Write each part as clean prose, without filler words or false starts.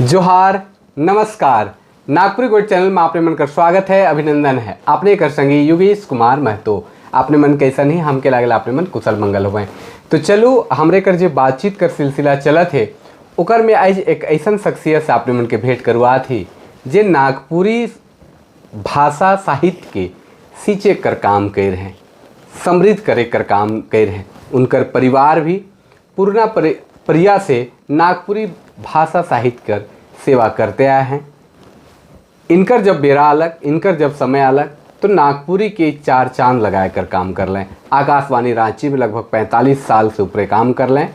जोहार, नमस्कार। नागपुरी गोठ चैनल में आपने मन कर स्वागत है, अभिनंदन है। आपने कर संगी योगेश कुमार महतो। आपने मन कैसा नहीं, हमके लागल आपने मन कुशल मंगल हुए। तो चलो, हमरे कर जो बातचीत कर सिलसिला चलत है, ओकर में आज एक ऐसा शख्सियत से आपने मन के भेंट करवा थी, जे नागपुरी भाषा साहित्य के सींचे कर काम कर रहे हैं, समृद्ध करे कर काम कर रहे हैं। उनकर परिवार भी पूर्णा परिया से नागपुरी भाषा साहित्य कर सेवा करते आए हैं। इनकर जब बेरा अलग, इनकर जब समय अलग, तो नागपुरी के चार चांद लगाए कर काम कर लें। आकाशवाणी रांची में लगभग 45 साल से ऊपर काम कर लें।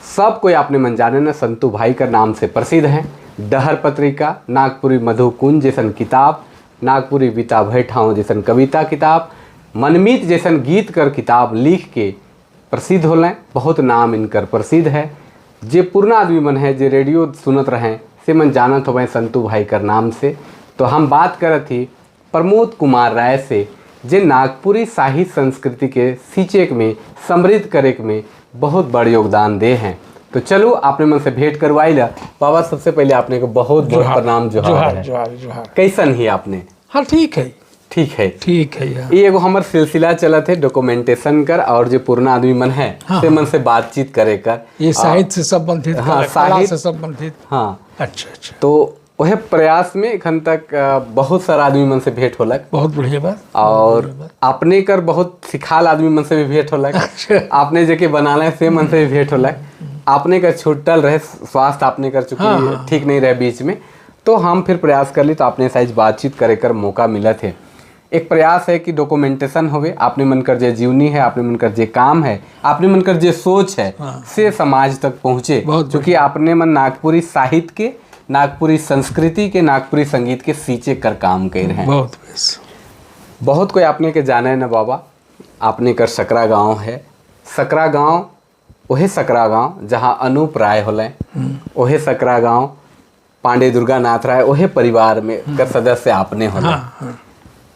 सब कोई आपने मन जाने न, संतू भाई का नाम से प्रसिद्ध हैं। डहर पत्रिका, नागपुरी मधुकुंज जैसन किताब, नागपुरी बिता भैठाओं जैसन कविता किताब, मनमीत जैसन गीत कर किताब लिख के प्रसिद्ध होलें। बहुत नाम इनकर प्रसिद्ध है। जे पुरना आदमी मन है, जे रेडियो सुनत रहें, से मन जानत हो संतू भाई कर नाम से। तो हम बात करत थी प्रमोद कुमार राय से, जे नागपुरी साहित्य संस्कृति के सींचे में, समृद्ध करे में बहुत बड़ योगदान दे हैं। तो चलो, आपने मन से भेंट करवाई ला। बाबा, सबसे पहले आपने को बहुत बहुत प्रणाम, जोहार जोहार है। जोहार जोहार। कैसन ही आपने? हाँ, ठीक है। ठीक है? ठीक है यार। ये एगो हमर सिलसिला चलत है डॉक्यूमेंटेशन कर और जो पुराना आदमी मन है, से मन से बातचीत करे कर। ये साहित्य से संबंधित, हाँ, कला से संबंधित। हाँ। अच्छा। तो वह प्रयास में एखन तक बहुत सारा आदमी मन से भेंट होलक। बहुत बढ़िया बात। और अपने कर बहुत सिखाल आदमी मन से भी भेंट होलक। आपने जे के बनाले से मन से भी भेंट होलक। आपने कर छुटल रहे स्वास्थ्य, आपने कर चूंकि ठीक नहीं रहे बीच में, तो हम फिर प्रयास कर ली, तो आपने साइज बातचीत करे कर मौका मिला थे। एक प्रयास है कि डॉक्यूमेंटेशन होवे। आपने मन कर जे जीवनी है, आपने मन कर जे काम है, आपने मन कर जे सोच है, से समाज तक पहुँचे। बहुत। क्योंकि आपने मन नागपुरी साहित्य के, नागपुरी संस्कृति के, नागपुरी संगीत के सींचे कर काम कर रहे हैं। बहुत बेस। बहुत कोई आपने के जाने है ना बाबा, आपने कर सकरा गांव है। सकरा गांव, वही सकरा गांव जहां अनूप राय होले, वही सकरा गांव पांडे दुर्गा नाथ राय, वही परिवार में कर सदस्य आपने होले। हाँ हाँ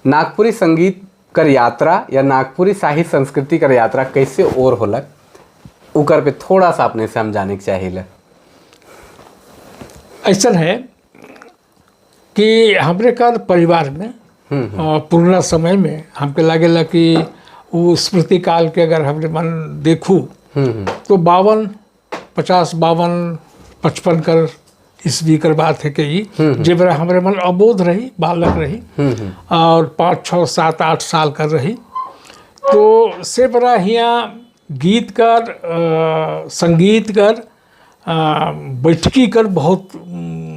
नागपुरी संगीत कर यात्रा या नागपुरी साहित्य संस्कृति कर यात्रा कैसे और होलक, उकर पे थोड़ा सा अपने से हम जाने के चाहिए। ऐसा है कि हमरे कर परिवार में पुराना समय में हमके लागेला कि वो स्मृति काल के अगर हमरे मन देखूँ, तो 52, 50, 52, 55 कर ईस्वी कर बात है कि जे बेरा हमरे मन अबोध रही, बालक रही और 5, 6, 7, 8 साल कर रही, तो से बड़ा हियाँ गीत कर, संगीत कर, बैठकी कर बहुत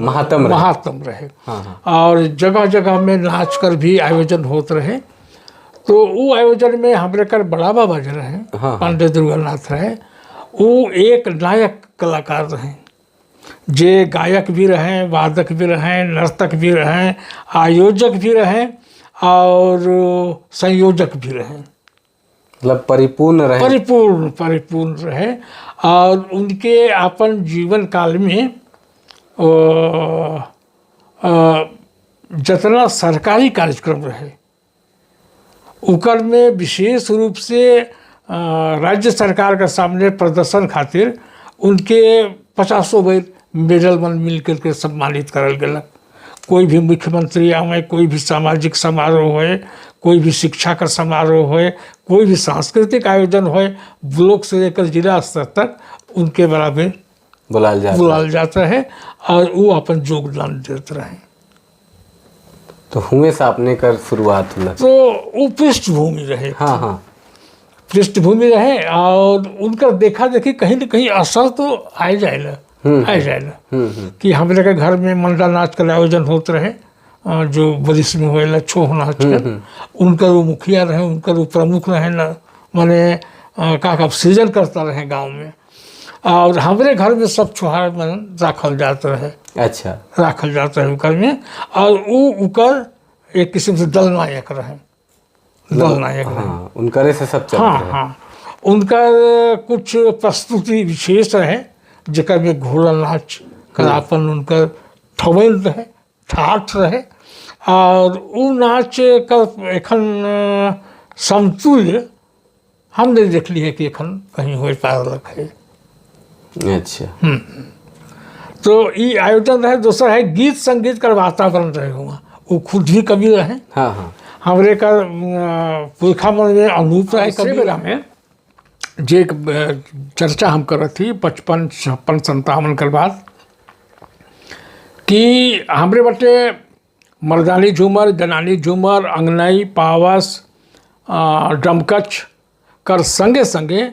महात्म रहे। महात्म रहे। हाँ हाँ और जगह जगह में नाच कर भी आयोजन होत रहे। तो वो आयोजन में हमरे कर बड़ा बाबा जो रहे, पांडे दुर्गानाथ रहे, वो एक नायक कलाकार रहे, जे गायक भी रहे, वादक भी रहे, नर्तक भी रहे, आयोजक भी रहे और संयोजक भी रहे। मतलब परिपूर्ण रहे। परिपूर्ण, परिपूर्ण रहे। और उनके अपन जीवन काल में जितना सरकारी कार्यक्रम रहे, उकर में विशेष रूप से राज्य सरकार के सामने प्रदर्शन खातिर उनके पचासों बेर मेडल मन मिल करके सम्मानित करल गेलक। कोई भी मुख्यमंत्री आवे, कोई भी सामाजिक समारोह होए, कोई भी शिक्षा का समारोह होए, कोई भी सांस्कृतिक आयोजन होए, ब्लॉक से लेकर जिला स्तर तक उनके बराबर बुलाल जाता। बुलाल जाता है और वो अपन योगदान देते रहे। तो हुए से आपने कर शुरुआत हुआ। तो वो पृष्ठभूमि रहे। हाँ हाँ पृष्ठभूमि रहे और उनका देखा देखी कहीं न कहीं असर तो आए जाएला, आए जाएला कि हमरे के घर में मंडा नाच का आयोजन होते रहे, जो बरिस में होएला छो नाच कर। उनकर वो मुखिया रहे, उनकर वो प्रमुख रहे न, माने का का सृजन करता रहे गांव में। और हमरे घर में सब छोहार मन राखल जात रहे। राखल जात रहे उकर में और वो उकर एक किस्म से दलनायक रहे, दलनायक रहे। हाँ, उनकरे से सब चलत रहे। हाँ, उनकर कुछ प्रस्तुति विशेष रहे, जेकर में घोड़ा नाच कर अपन उनकर ठवैल रहे, ठाठ रहे और उ नाच कर एखन समतुल्य हम नहीं देखली है कि एखन कहीं हो पारलक है। तो ये आयोजन रहे। दूसरा है गीत संगीत का वातावरण रहे हुआ, वो खुद भी कवि रहे। हाँ हाँ हमरे का पुरखा मन में अनूप राय कवि बेरा में जे एक चर्चा हम करत थी 55 56 57 कर बाद कि हमरे बटे मर्दानी झूमर, जनानी झूमर, अंगनई, पावस, डमकच कर संगे संगे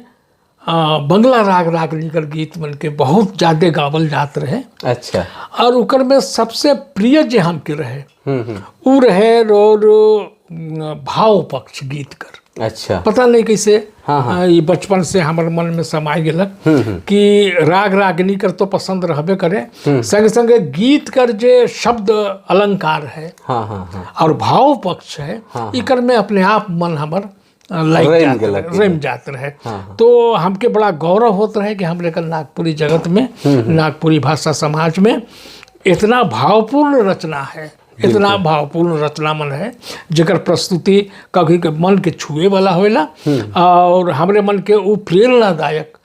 बंगला राग रागनी कर गीत मन के बहुत ज़्यादा गावल जात रहे। और ओकर में सबसे प्रिय जे हमके रहे उ रहे और भाव पक्ष गीत कर। पता नहीं कैसे ये बचपन से हमारे मन में समाय गेलक कि राग रागिनी कर तो पसंद रहबे करे, संगे संगे गीत कर जे शब्द अलंकार है हाँ हाँ हाँ और भाव पक्ष है, इकर में अपने आप मन हमर लाइक रम जात गेलक। रहे, रम जात रहे। तो हमके बड़ा गौरव होत रहे कि हमरे कल नागपुरी जगत में, नागपुरी भाषा समाज में इतना भावपूर्ण रचना है, इतना भावपूर्ण रचना मन है जेकर प्रस्तुति कभी के मन के छुए वाला होएला और हमरे मन के उ प्रेरणादायक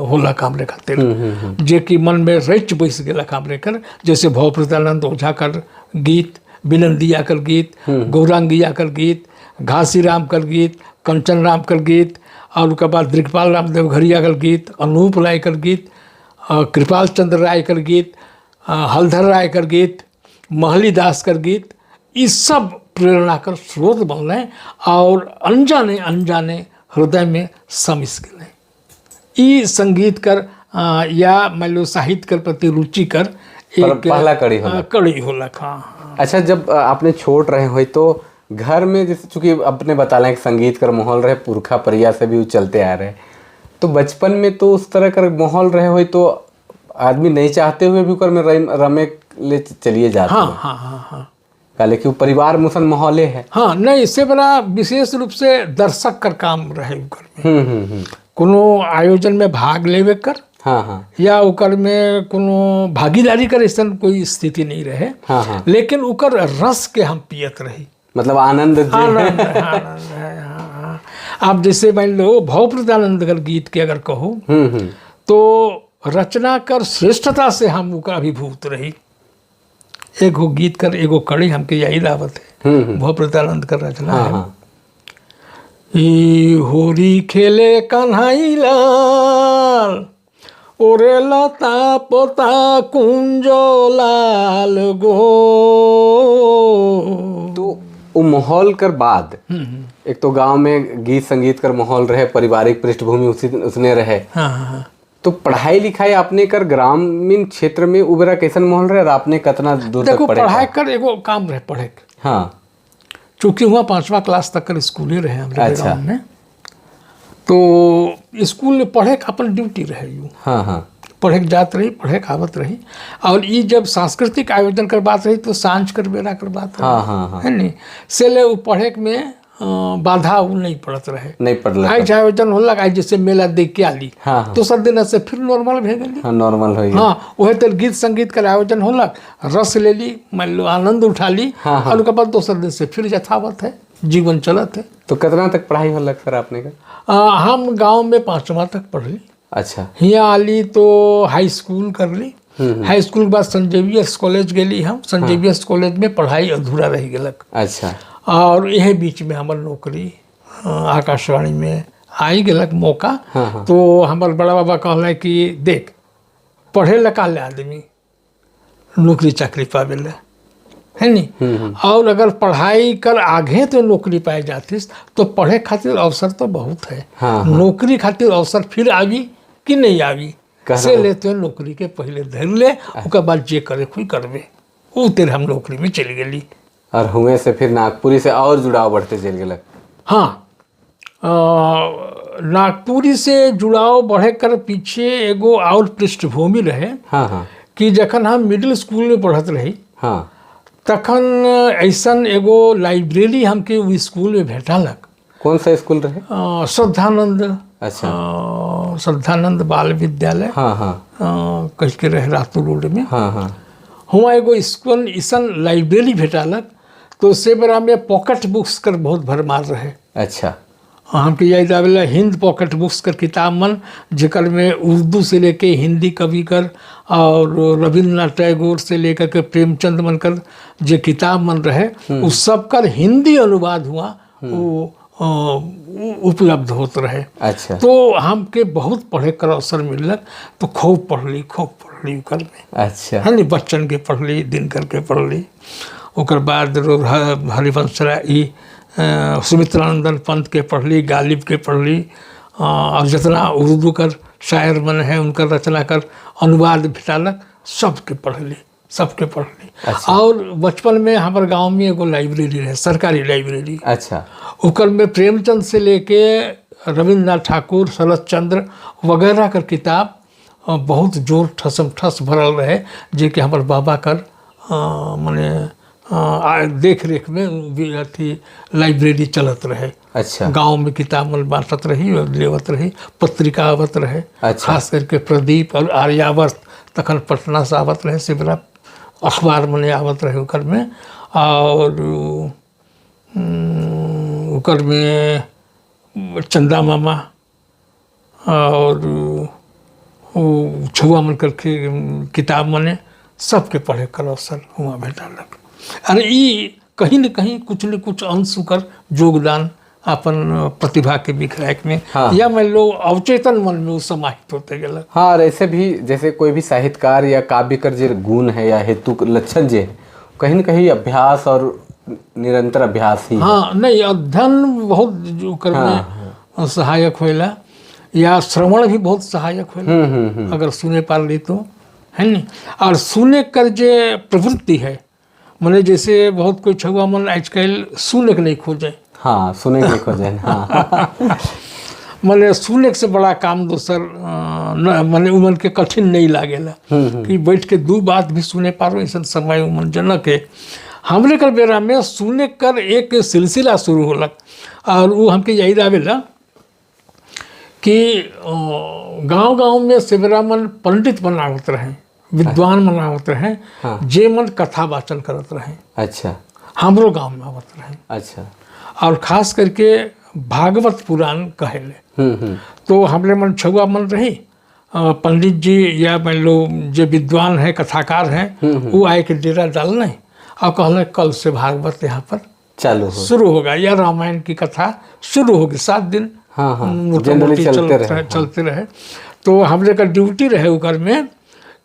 होला हमरे खातिर, जे कि मन में रच बस गेलक हमरे कर। जैसे भवप्रतानंद ओझा कर गीत, बिनंदिया कर गीत, गौरांगिया कर गीत, घासी राम कर गीत, कंचन राम कर गीत, और उसके बाद दृगपाल राम देवघरिया कर गीत, अनूप राय कर गीत, कृपाल चंद्र राय कर गीत, हलधर राय कर गीत, महली दास कर गीत, ये सब प्रेरणा कर स्रोत बनले और अनजाने अनजाने हृदय में समिस गए। ई संगीत कर या मान लो साहित्य कर प्रति रुचि कर एक पहला कड़ी होला। कड़ी होलक। हाँ। अच्छा, जब आपने छोट रहे हो तो घर में जैसे चूंकि अपने बता रहे हैं संगीत कर माहौल रहे, पुरखा परिया से भी वो चलते आ रहे, तो बचपन में तो उस तरह का माहौल रहे हो तो आदमी नहीं चाहते हुए भी ओकर में रमे ले चलिए जाते। हाँ हाँ हाँ हाँ काले कि वो परिवार मुसन माहौले है। हाँ, नहीं, इससे बड़ा विशेष रूप से दर्शक कर काम रहे ओकर में। हम्म हम्म हम्म कोनो आयोजन में भाग लेवे कर हाँ हाँ या ओकर में कोनो भागीदारी कर ऐसा कोई स्थिति नहीं रहे। हाँ हाँ लेकिन ओकर रस के हम पियत रही। मतलब आनंद जे आनंद है, आनंद है, हाँ, हाँ। आप जैसे मान लो भवप्रदानंद कर गीत के अगर कहो हम्म हम्म तो रचना कर श्रेष्ठता से हम ओकर अभिभूत रही। एगो गीत कर एगो कड़ी हमके यही दावत है, भवप्रदानंद कर रचना है। ई होरी खेले कन्हई लाल ओरे लता पोता कुंज लाल गो। तो वो माहौल कर बाद एक तो गांव में गीत संगीत कर माहौल रहे, पारिवारिक पृष्ठभूमि उसी उसने रहे। हाँ हाँ तो पढ़ाई लिखाई आपने कर ग्रामीण क्षेत्र में उबरा कैसन माहौल रहे और आपने कितना दूर तक देखो पढ़े? पढ़ाई कर एगो काम रहे पढ़े के। चूँकि हुआ 5वां क्लास तक कर स्कूले रहे हमारे गाँव में, तो स्कूल में पढ़े के अपन ड्यूटी रहे यूँ। हाँ हाँ पढ़े के जात रही, पढ़े के आवत रही। और ई जब सांस्कृतिक आयोजन कर बात रही तो सांझ कर बेरा कर बात रही। हाँ हाँ हाँ है नहीं से ले वो पढ़े में बाधा उ नहीं पड़त रहे। नहीं पढ़ल। आज आयोजन होला, आज जैसे मेला देख के आली, हाँ दोसर दिन से फिर नॉर्मल भे गेली। हाँ, नॉर्मल हो गया। हाँ, वह तो गीत संगीत का आयोजन होलक, रस ले ली, मान लो आनंद उठा ली। और उसके बाद दोसर दिन से फिर यथावत है, जीवन चलत है। तो कितना तक पढ़ाई होलक सर आपने का? हम गांव में 5वां तक पढ़ली। हियाँ आली तो हाई स्कूल कर ली। हाई स्कूल के बाद संत जेवियर्स कॉलेज गेली हम। संत जेवियर्स कॉलेज में पढ़ाई अधूरा रह गेलक। और यही बीच में हमर नौकरी आकाशवाणी में आई गेलक मौका। तो हमर बड़ा बाबा कहले कि देख पढ़े लगा ले आदमी नौकरी चाकरी पावे ले है नी, और अगर पढ़ाई कर आगे तो नौकरी पाए जातीस तो पढ़े खातिर अवसर तो बहुत है। नौकरी खातिर अवसर फिर आवी कि नहीं आवी, से लेते तो नौकरी के पहले धर ले, उसके बाद जे करे कोई करबे। उ तेरे हम नौकरी में चली गेली। और हुए से फिर नागपुरी से और जुड़ाव बढ़ते चल गेलक। हाँ, नागपुरी से जुड़ाव बढ़े कर पीछे एगो और पृष्ठभूमि रहे। कि जखन हम मिडिल स्कूल में पढ़त रही तखन ऐसन एगो लाइब्रेरी हमके उ स्कूल में भेटलक। कौन सा स्कूल रहे? श्रद्धानंद। श्रद्धानंद बाल विद्यालय। हाँ हाँ कह के रहे रातू रोड में। हाँ हाँ हुआ एगो स्कूल ऐसन लाइब्रेरी भेटलक, तो से बेरा में पॉकेट बुक्स कर बहुत भरमार रहे। हमके याद आवेला हिंद पॉकेट बुक्स कर किताब मन, जेकर में उर्दू से लेके हिंदी कवि कर और रविंद्रनाथ टैगोर से लेकर के प्रेमचंद मन कर जे किताब मन रहे, उस सब कर हिंदी अनुवाद हुआ वो उपलब्ध होत रहे। तो हमके बहुत पढ़े कर अवसर मिललक, तो खूब पढ़ली, खूब पढ़ली ओकर में। है नी, बच्चन के पढ़ली, दिनकर के पढ़ली, ओकर बाद हरिवंश राय, ई सुमित्रानंदन पंत के पढ़ली, गालिब के पढ़ली और जितना उर्दू कर शायर मन है, उनकर रचना कर अनुवाद भेटालक, सबके पढ़ली, सबके पढ़ली। और बचपन में हमारे गांव में एगो लाइब्रेरी रहे, सरकारी लाइब्रेरी। ओकर में प्रेमचंद से लेके रविन्द्रनाथ ठाकुर, शरद चंद्र वगैरह कर किताब बहुत जोर ठसम ठस भरल रहे, जे कि हमर बाबा कर मने देख रेख में भी अथी लाइब्रेरी चलत रहे। गांव में किताब मन बांटत रही और लेवत रही, पत्रिका आवत रहे। खास करके प्रदीप और आर्यावर्त तखन पटना से आवत रहे, सिमरा अखबार मने आवत रहे ओकर में। और ओकर में चंदा मामा और वो छुआ मन करके किताब मने सबके पढ़े कर अवसर हुआ भेटालक। अरे ई कहीं न कहीं कुछ न कुछ अंश ओकर योगदान अपन प्रतिभा के बिखराए में या मान लो अवचेतन मन में वो समाहित होते गेलक। हाँ, और ऐसे भी जैसे कोई भी साहित्यकार या काव्य कर जे गुण है या हेतु लक्षण जे है, कहीं न कहीं अभ्यास और निरंतर अभ्यास ही है। हाँ, नहीं, अध्ययन बहुत ओकर में सहायक होएला या श्रवण भी बहुत सहायक होएला। हम्म हम्म हम्म अगर सुने पार ली तो है नी। और सुने कर जे प्रवृत्ति है, माने जैसे बहुत कोई छुआ मन आजकल सुने के नहीं खोजे। हाँ, सुने के खोजे, हाँ। माने सुने से बड़ा काम दोसर न, माने उमन के कठिन नहीं लागेला कि बैठ के दू बात भी सुने पारो, ऐसा समय उमन जनक है। हमरे कर बेरा में सुने कर एक सिलसिला शुरू होलक और वो हमके यही आवेला कि गांव गांव में सेबरा मन पंडित बनावत रहे, विद्वान बनावत रहे, जे मन कथा वाचन करत रहे। हमरो गांव में आवत रहे। और खास करके भागवत पुराण कहेले। हम्म हम्म तो हमरे मन छुआ मन रही, पंडित जी या मान लो जो विद्वान है, कथाकार हैं, वो आए के डेरा डालने और कहले कल से भागवत यहाँ पर चालू हो शुरू होगा या रामायण की कथा शुरू होगी 7 दिन। हाँ हाँ मोटा जनरली मोटी चलते चलते रहे। रहे, चलते रहे। तो हमरे का ड्यूटी रहे ओकर में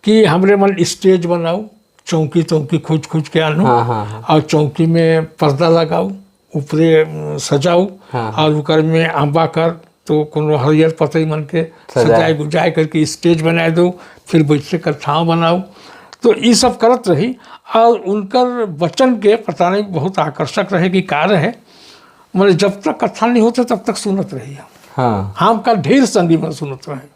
कि हमरे मन स्टेज बनाऊ, चौकी चौकी खोज खोज के आनू हाँ हाँ हाँ और चौकी में पर्दा लगाऊ, ऊपरे सजाऊ और ओकर में आंबा कर तो कोनो हरियर पतई मन के सजाए गुजाए करके स्टेज बनाए दो, फिर बैठे कर छाँव बनाओ। तो ये सब करत रही और उनकर वचन के पता नहीं बहुत आकर्षक रहे कि का रहे, मतलब जब तक कथा नहीं होते तब तक सुनत रही हम। हम का ढेर संगी में सुनत रहे।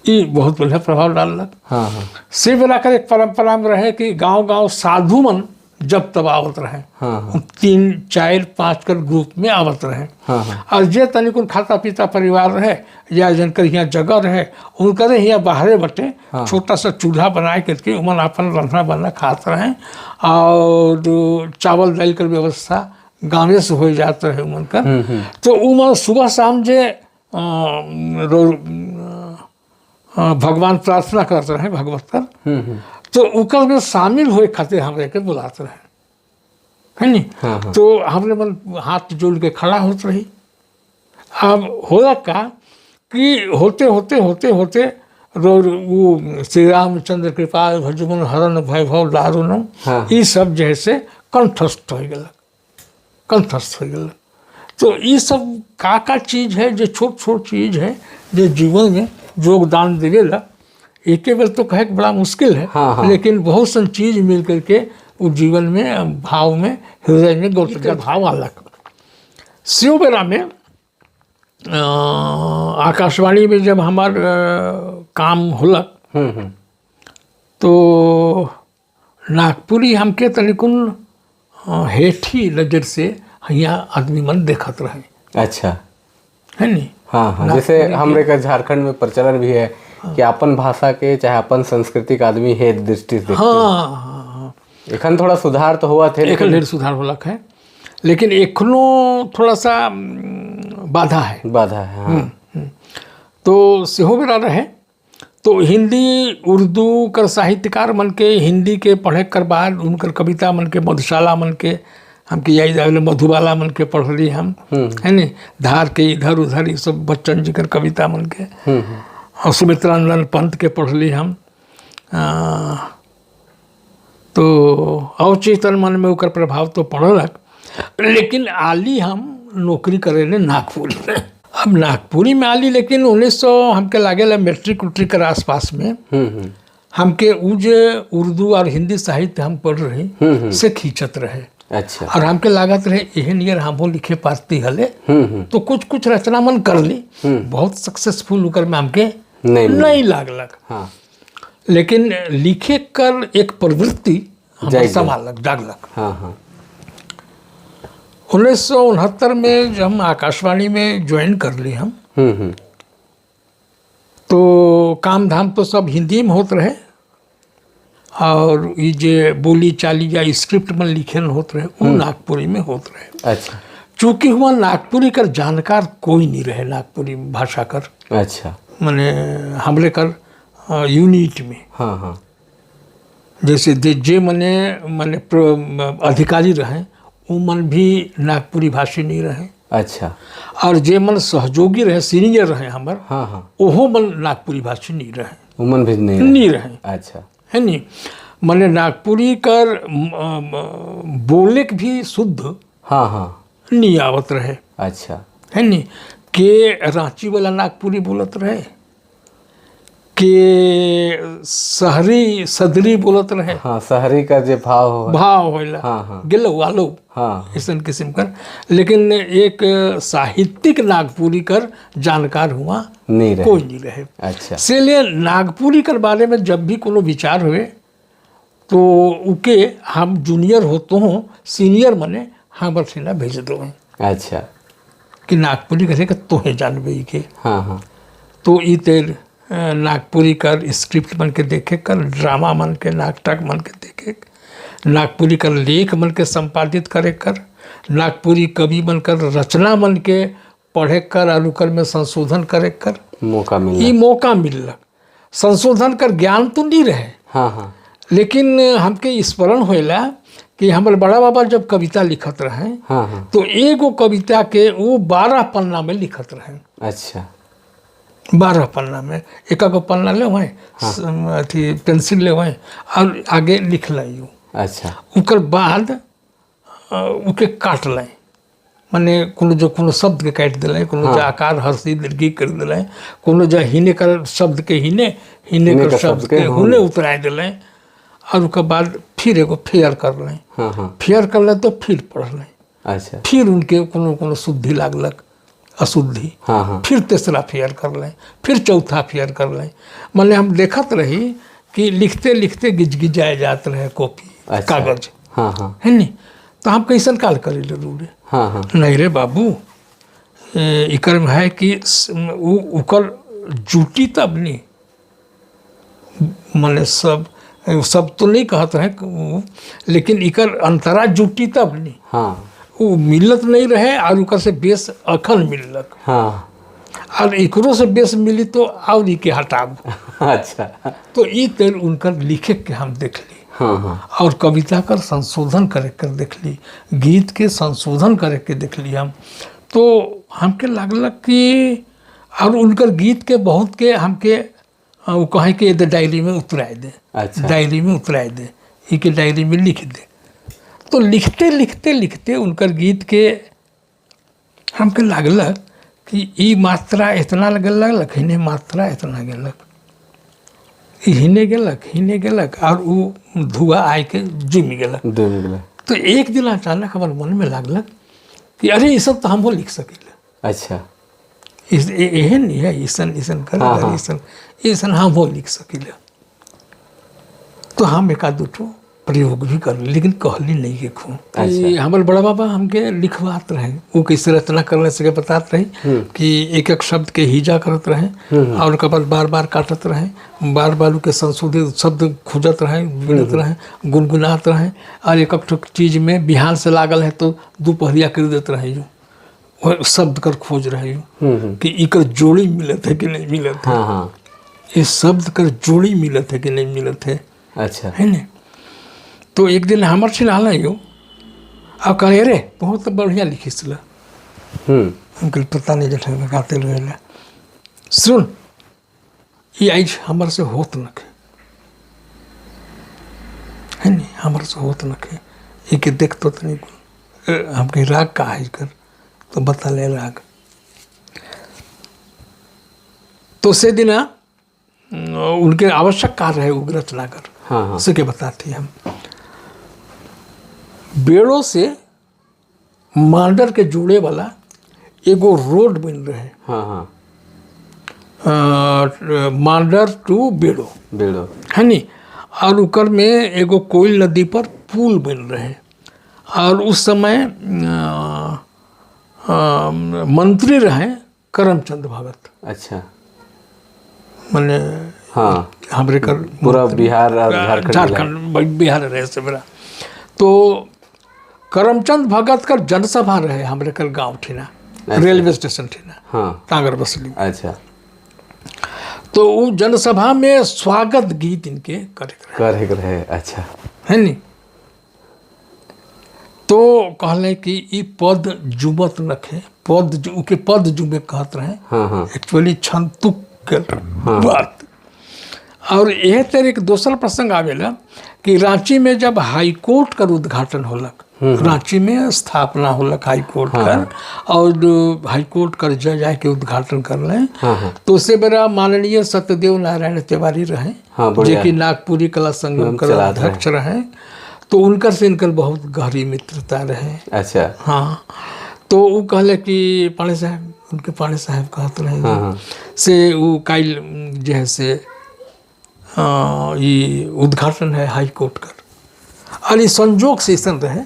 ये बहुत बढ़िया प्रभाव डाललक। हाँ हाँ से बेला कर एक परंपरा में रहे कि गांव गांव साधु मन जब तब आवत रहे। हाँ हाँ तीन चार पाँच कर ग्रुप में आवत रहे। हाँ हाँ और जे तनिकुन खाता पीता परिवार रहे या जिनकर यहाँ जगह रहे, उनकर यहाँ बाहरे बटे छोटा सा चूल्हा बनाए करके उमन अपन रंधना बना खात रहे और चावल दाल कर व्यवस्था गाँवे से हो जात रहे उमन कर। तो उमन सुबह शाम जे भगवान प्रार्थना करत रहे भगवत कर, तो उकर में शामिल होए खातिर हमरे के बुलात रहे, है नी। हाँ। तो हमरे मन हाथ जोड़ के खड़ा होत रही। अब होला का कि होते होते होते होते वो श्री रामचंद्र कृपाल भजमन हरन भय भव दारुणम, ई सब जे है से कंठस्थ हो गया, कंठस्थ हो गया। तो ये सब का का चीज है जो छोट छोट चीज है जो जीवन में योगदान देवेला। एके बेर तो कहे के बड़ा मुश्किल है, हाँ, हाँ। लेकिन बहुत सन चीज मिल करके वो जीवन में, भाव में, हृदय में गौर भाव अलग शिव बेरा में आकाशवाणी में जब हमार काम होलक, तो नागपुरी हमके तनिकुन हेठी नजर से यहाँ आदमी मन देखत रहे। है नी। हाँ हाँ, जैसे हमरे का झारखंड में प्रचलन भी है कि अपन भाषा के चाहे अपन संस्कृति के आदमी हे दृष्टि से देखते। हाँ हाँ हाँ एखन थोड़ा सुधार तो हुआ थे। एखन ढेर सुधार होलक है। लेकिन एखनो थोड़ा सा बाधा है। बाधा है, हाँ। तो सेहो बेरा रहे तो हिंदी उर्दू कर साहित्यकार मन के हिंदी के पढ़े कर बाद उनकर कविता मन के, मधुशाला मन के हमके याद आवेला, मधुबाला मन के पढ़ली हम, है नी, धार के इधर उधर ये सब बच्चन जी कर कविता मन के, और सुमित्रानंदन पंत के पढ़ली हम। तो अवचेतन मन में ओकर प्रभाव तो पड़लक, लेकिन आली हम नौकरी करे ले नागपुर में। अब नागपुरी में आली, लेकिन 1900 हमके लागेला मैट्रिक उट्रिक कर आसपास में हमके उ जे उर्दू और हिंदी साहित्य हम पढ़ रही से खींचत रहे। और हमके लागत रहे एहन नियर हमहू लिखे पारती हले, तो कुछ कुछ रचना मन कर ली, बहुत सक्सेसफुल उकर में हमके नहीं मिली। नहीं लागलक। लेकिन लिखे कर एक प्रवृत्ति हमर जाग गई। संभालक, जागलक। हाँ हाँ 1969 में जब हम आकाशवाणी में ज्वाइन कर ली हम, तो काम धाम तो सब हिंदी में होत रहे और ये जे बोली चाली या स्क्रिप्ट में लिखे होत रहे वो नागपुरी में होत रहे। चूँकि हुआ नागपुरी कर जानकार कोई नहीं रहे नागपुरी भाषा कर, माने हमरे कर यूनिट में। हाँ हाँ जैसे जे जे मने मने अधिकारी रहे वो मन भी नागपुरी भाषी नहीं रहे। और जे मन सहयोगी रहे, सीनियर रहे हमर, हाँ हाँ ओहो मन नागपुरी भाषी नहीं रहे। उमन भी नहीं रहे। नहीं रहे। है नी, मने नागपुरी कर बोले के भी शुद्ध हाँ हाँ नहीं आवत रहे। है नी, के रांची वाला नागपुरी बोलत रहे, के शहरी सदरी बोलत रहे। हाँ, शहरी का जो भाव हो। भाव होला। हाँ, हाँ। गेलो आलो, ऐसन किस्म कर। लेकिन एक साहित्यिक नागपुरी कर जानकार हुआ नहीं रहे। कोई नहीं रहे। से लिए नागपुरी कर बारे में जब भी कोनो विचार हुए तो उके हम जूनियर होते हो, सीनियर मने हमर सेना भेज दो कि नागपुरी करे के तोहे जानबे ई के। हाँ हाँ तो ई तेर नागपुरी कर स्क्रिप्ट मन के देखे कर, ड्रामा मन के, नाटक मन के देखे, नागपुरी कर लेख मन के संपादित करे कर, नागपुरी कवि मन कर रचना मन के पढ़े कर और ओकर में संशोधन करे कर मौका मिला। ई मौका मिललक। संशोधन कर ज्ञान तो नहीं रहे, हाँ हाँ लेकिन हमके स्मरण होइला कि हमर बड़ा बाबा जब कविता लिखत रहे हाँ हाँ तो एगो कविता के वो 12 पन्ना में लिखत रहे। 12 पन्ना में एक गो पन्ना ले वहीं, अथी पेंसिल ले वहीं और आगे लिख लाई। ओकर बाद ओके काट लाई, माने कोनो जो कोनो शब्द के काटि दिले, कोनो जो आकार हरसी दीर्घी कर दिले, कोनो जो हिने कर शब्द के हिने, हिने कर शब्द के हुने उतराए दिले और ओकर बाद फिर एगो फेयर कर लें। हाँ हाँ फेयर कर ले तो फिर पढ़ लें। फिर उनके कोनो कोनो शुद्धि लागलक, अशुद्धि। हाँ हाँ फिर तीसरा फेयर कर लें, फिर चौथा फेयर कर लें। माने हम देखत रही कि लिखते लिखते गिजगिजाए जात रहे कॉपी, कागज। हाँ हाँ है नी, तो हम कैसन काल करे जरूर। हाँ हाँ नहीं रे बाबू, इकर में है कि उकर जूटी तब नहीं, माने सब सब तो नहीं कहत रहे, लेकिन इकर अंतरा जूटी तब नहीं। वो मिलत नहीं रहे और उकर से बेस अखन मिललक। और एकरो से बेस मिली तो और इके हटाब। तो ई तेल उनकर लिखे के हम देख ली। हाँ हाँ और कविता कर संशोधन करे कर देख ली, गीत के संशोधन करे के देख ली हम। तो हमके लागलक कि और उनकर गीत के बहुत के हमके वो कहें कि ये डायरी में उतराए दे। डायरी में उतराए दे, इके डायरी में लिख दे। तो लिखते लिखते लिखते उनकर गीत के हमके लागलक कि ई मात्रा इतना गेलक, हिने मात्रा इतना गेलक, ई हिने गेलक, हिने गेलक और वो धुआं आय के जुमि गेलक। डूबि गेलै। तो एक दिन अचानक हमारे मन में लागलक कि अरे ये सब तो हमहूँ लिख सकीले। एहन नहीं है, ऐसन ऐसन कर, ऐसन ऐसन हमहूँ लिख सकीले। तो हम एक आध दू ठो प्रयोग भी कर, लेकिन कहली नहीं देखूँ। हमारे बड़ा बाबा हमके लिखवात रहे, वो कैसे रचना करने से बताते रहे कि एक एक शब्द के हिजा करत रहे और उनके बाद बार बार काटत रहे, बार बार उनके संशोधित शब्द खोजत रहे, बिनत रहे, गुनगुनात रहे और एक एक चीज में बिहान से लागल है तो दोपहरिया कर देते रहे, जो और शब्द कर खोज रहे हो कि इकर जोड़ी मिलत है कि नहीं मिलत है। हाँ हाँ इस शब्द कर जोड़ी मिलत है कि नहीं मिलत है। अच्छा। है ने? तो एक दिन हमर छिनाल यो अब कहे रे बहुत बढ़िया लिखिस ला। हमके पता नहीं जठे गाते रहेला, सुन ये आज हमर से होत नखे है नी, हमर से होत नखे, एके देख तो तनी हमके राग का है कर तो बता ले राग। तो से दिना उनके आवश्यक कार्य है उग्र रचना कर। हाँ हाँ उसे के बताते हम बेड़ों से मांडर के जोड़े वाला एगो रोड बन रहे। हाँ हाँ मांडर टू बेड़ो। बेड़ो है नी, और उकर में एगो कोयल नदी पर पुल बन रहे और उस समय मंत्री रहे करमचंद भगत। अच्छा। माने हाँ हमरे कर पूरा बिहार और झारखंड। झारखंड बिहार रहे से मेरा। तो करमचंद भगत कर जनसभा रहे हमरे कर गांव ठिना, रेलवे स्टेशन ठिना। हाँ। टांगर बसली। अच्छा। तो वो जनसभा में स्वागत गीत इनके करे करे रहे। अच्छा। है नी? तो कहले कि ई पद जुमत नखे, पद उके पद जुमे कहत रहे। हाँ हाँ एक्चुअली छंद तुक के बात। और यह तरह एक दोसर प्रसंग आवेला कि रांची में जब हाईकोर्ट का उद्घाटन होलक, रांची में स्थापना होलक हाईकोर्ट का और हाईकोर्ट कर जज आके उद्घाटन कर रहे। हाँ हाँ तो उसे बेरा माननीय सत्यदेव नारायण तिवारी रहे। हाँ, जो कि नागपुरी कला संगम के अध्यक्ष रहे, तो उनकर से इनकर बहुत गहरी मित्रता रहे। अच्छा। हाँ, तो वो कहले कि पांडे साहब, उनके पांडे साहब कहते रहे। हाँ हाँ से वो काइल जो है से ये उद्घाटन है हाई कोर्ट कर और ये संजोग से ऐसा रहे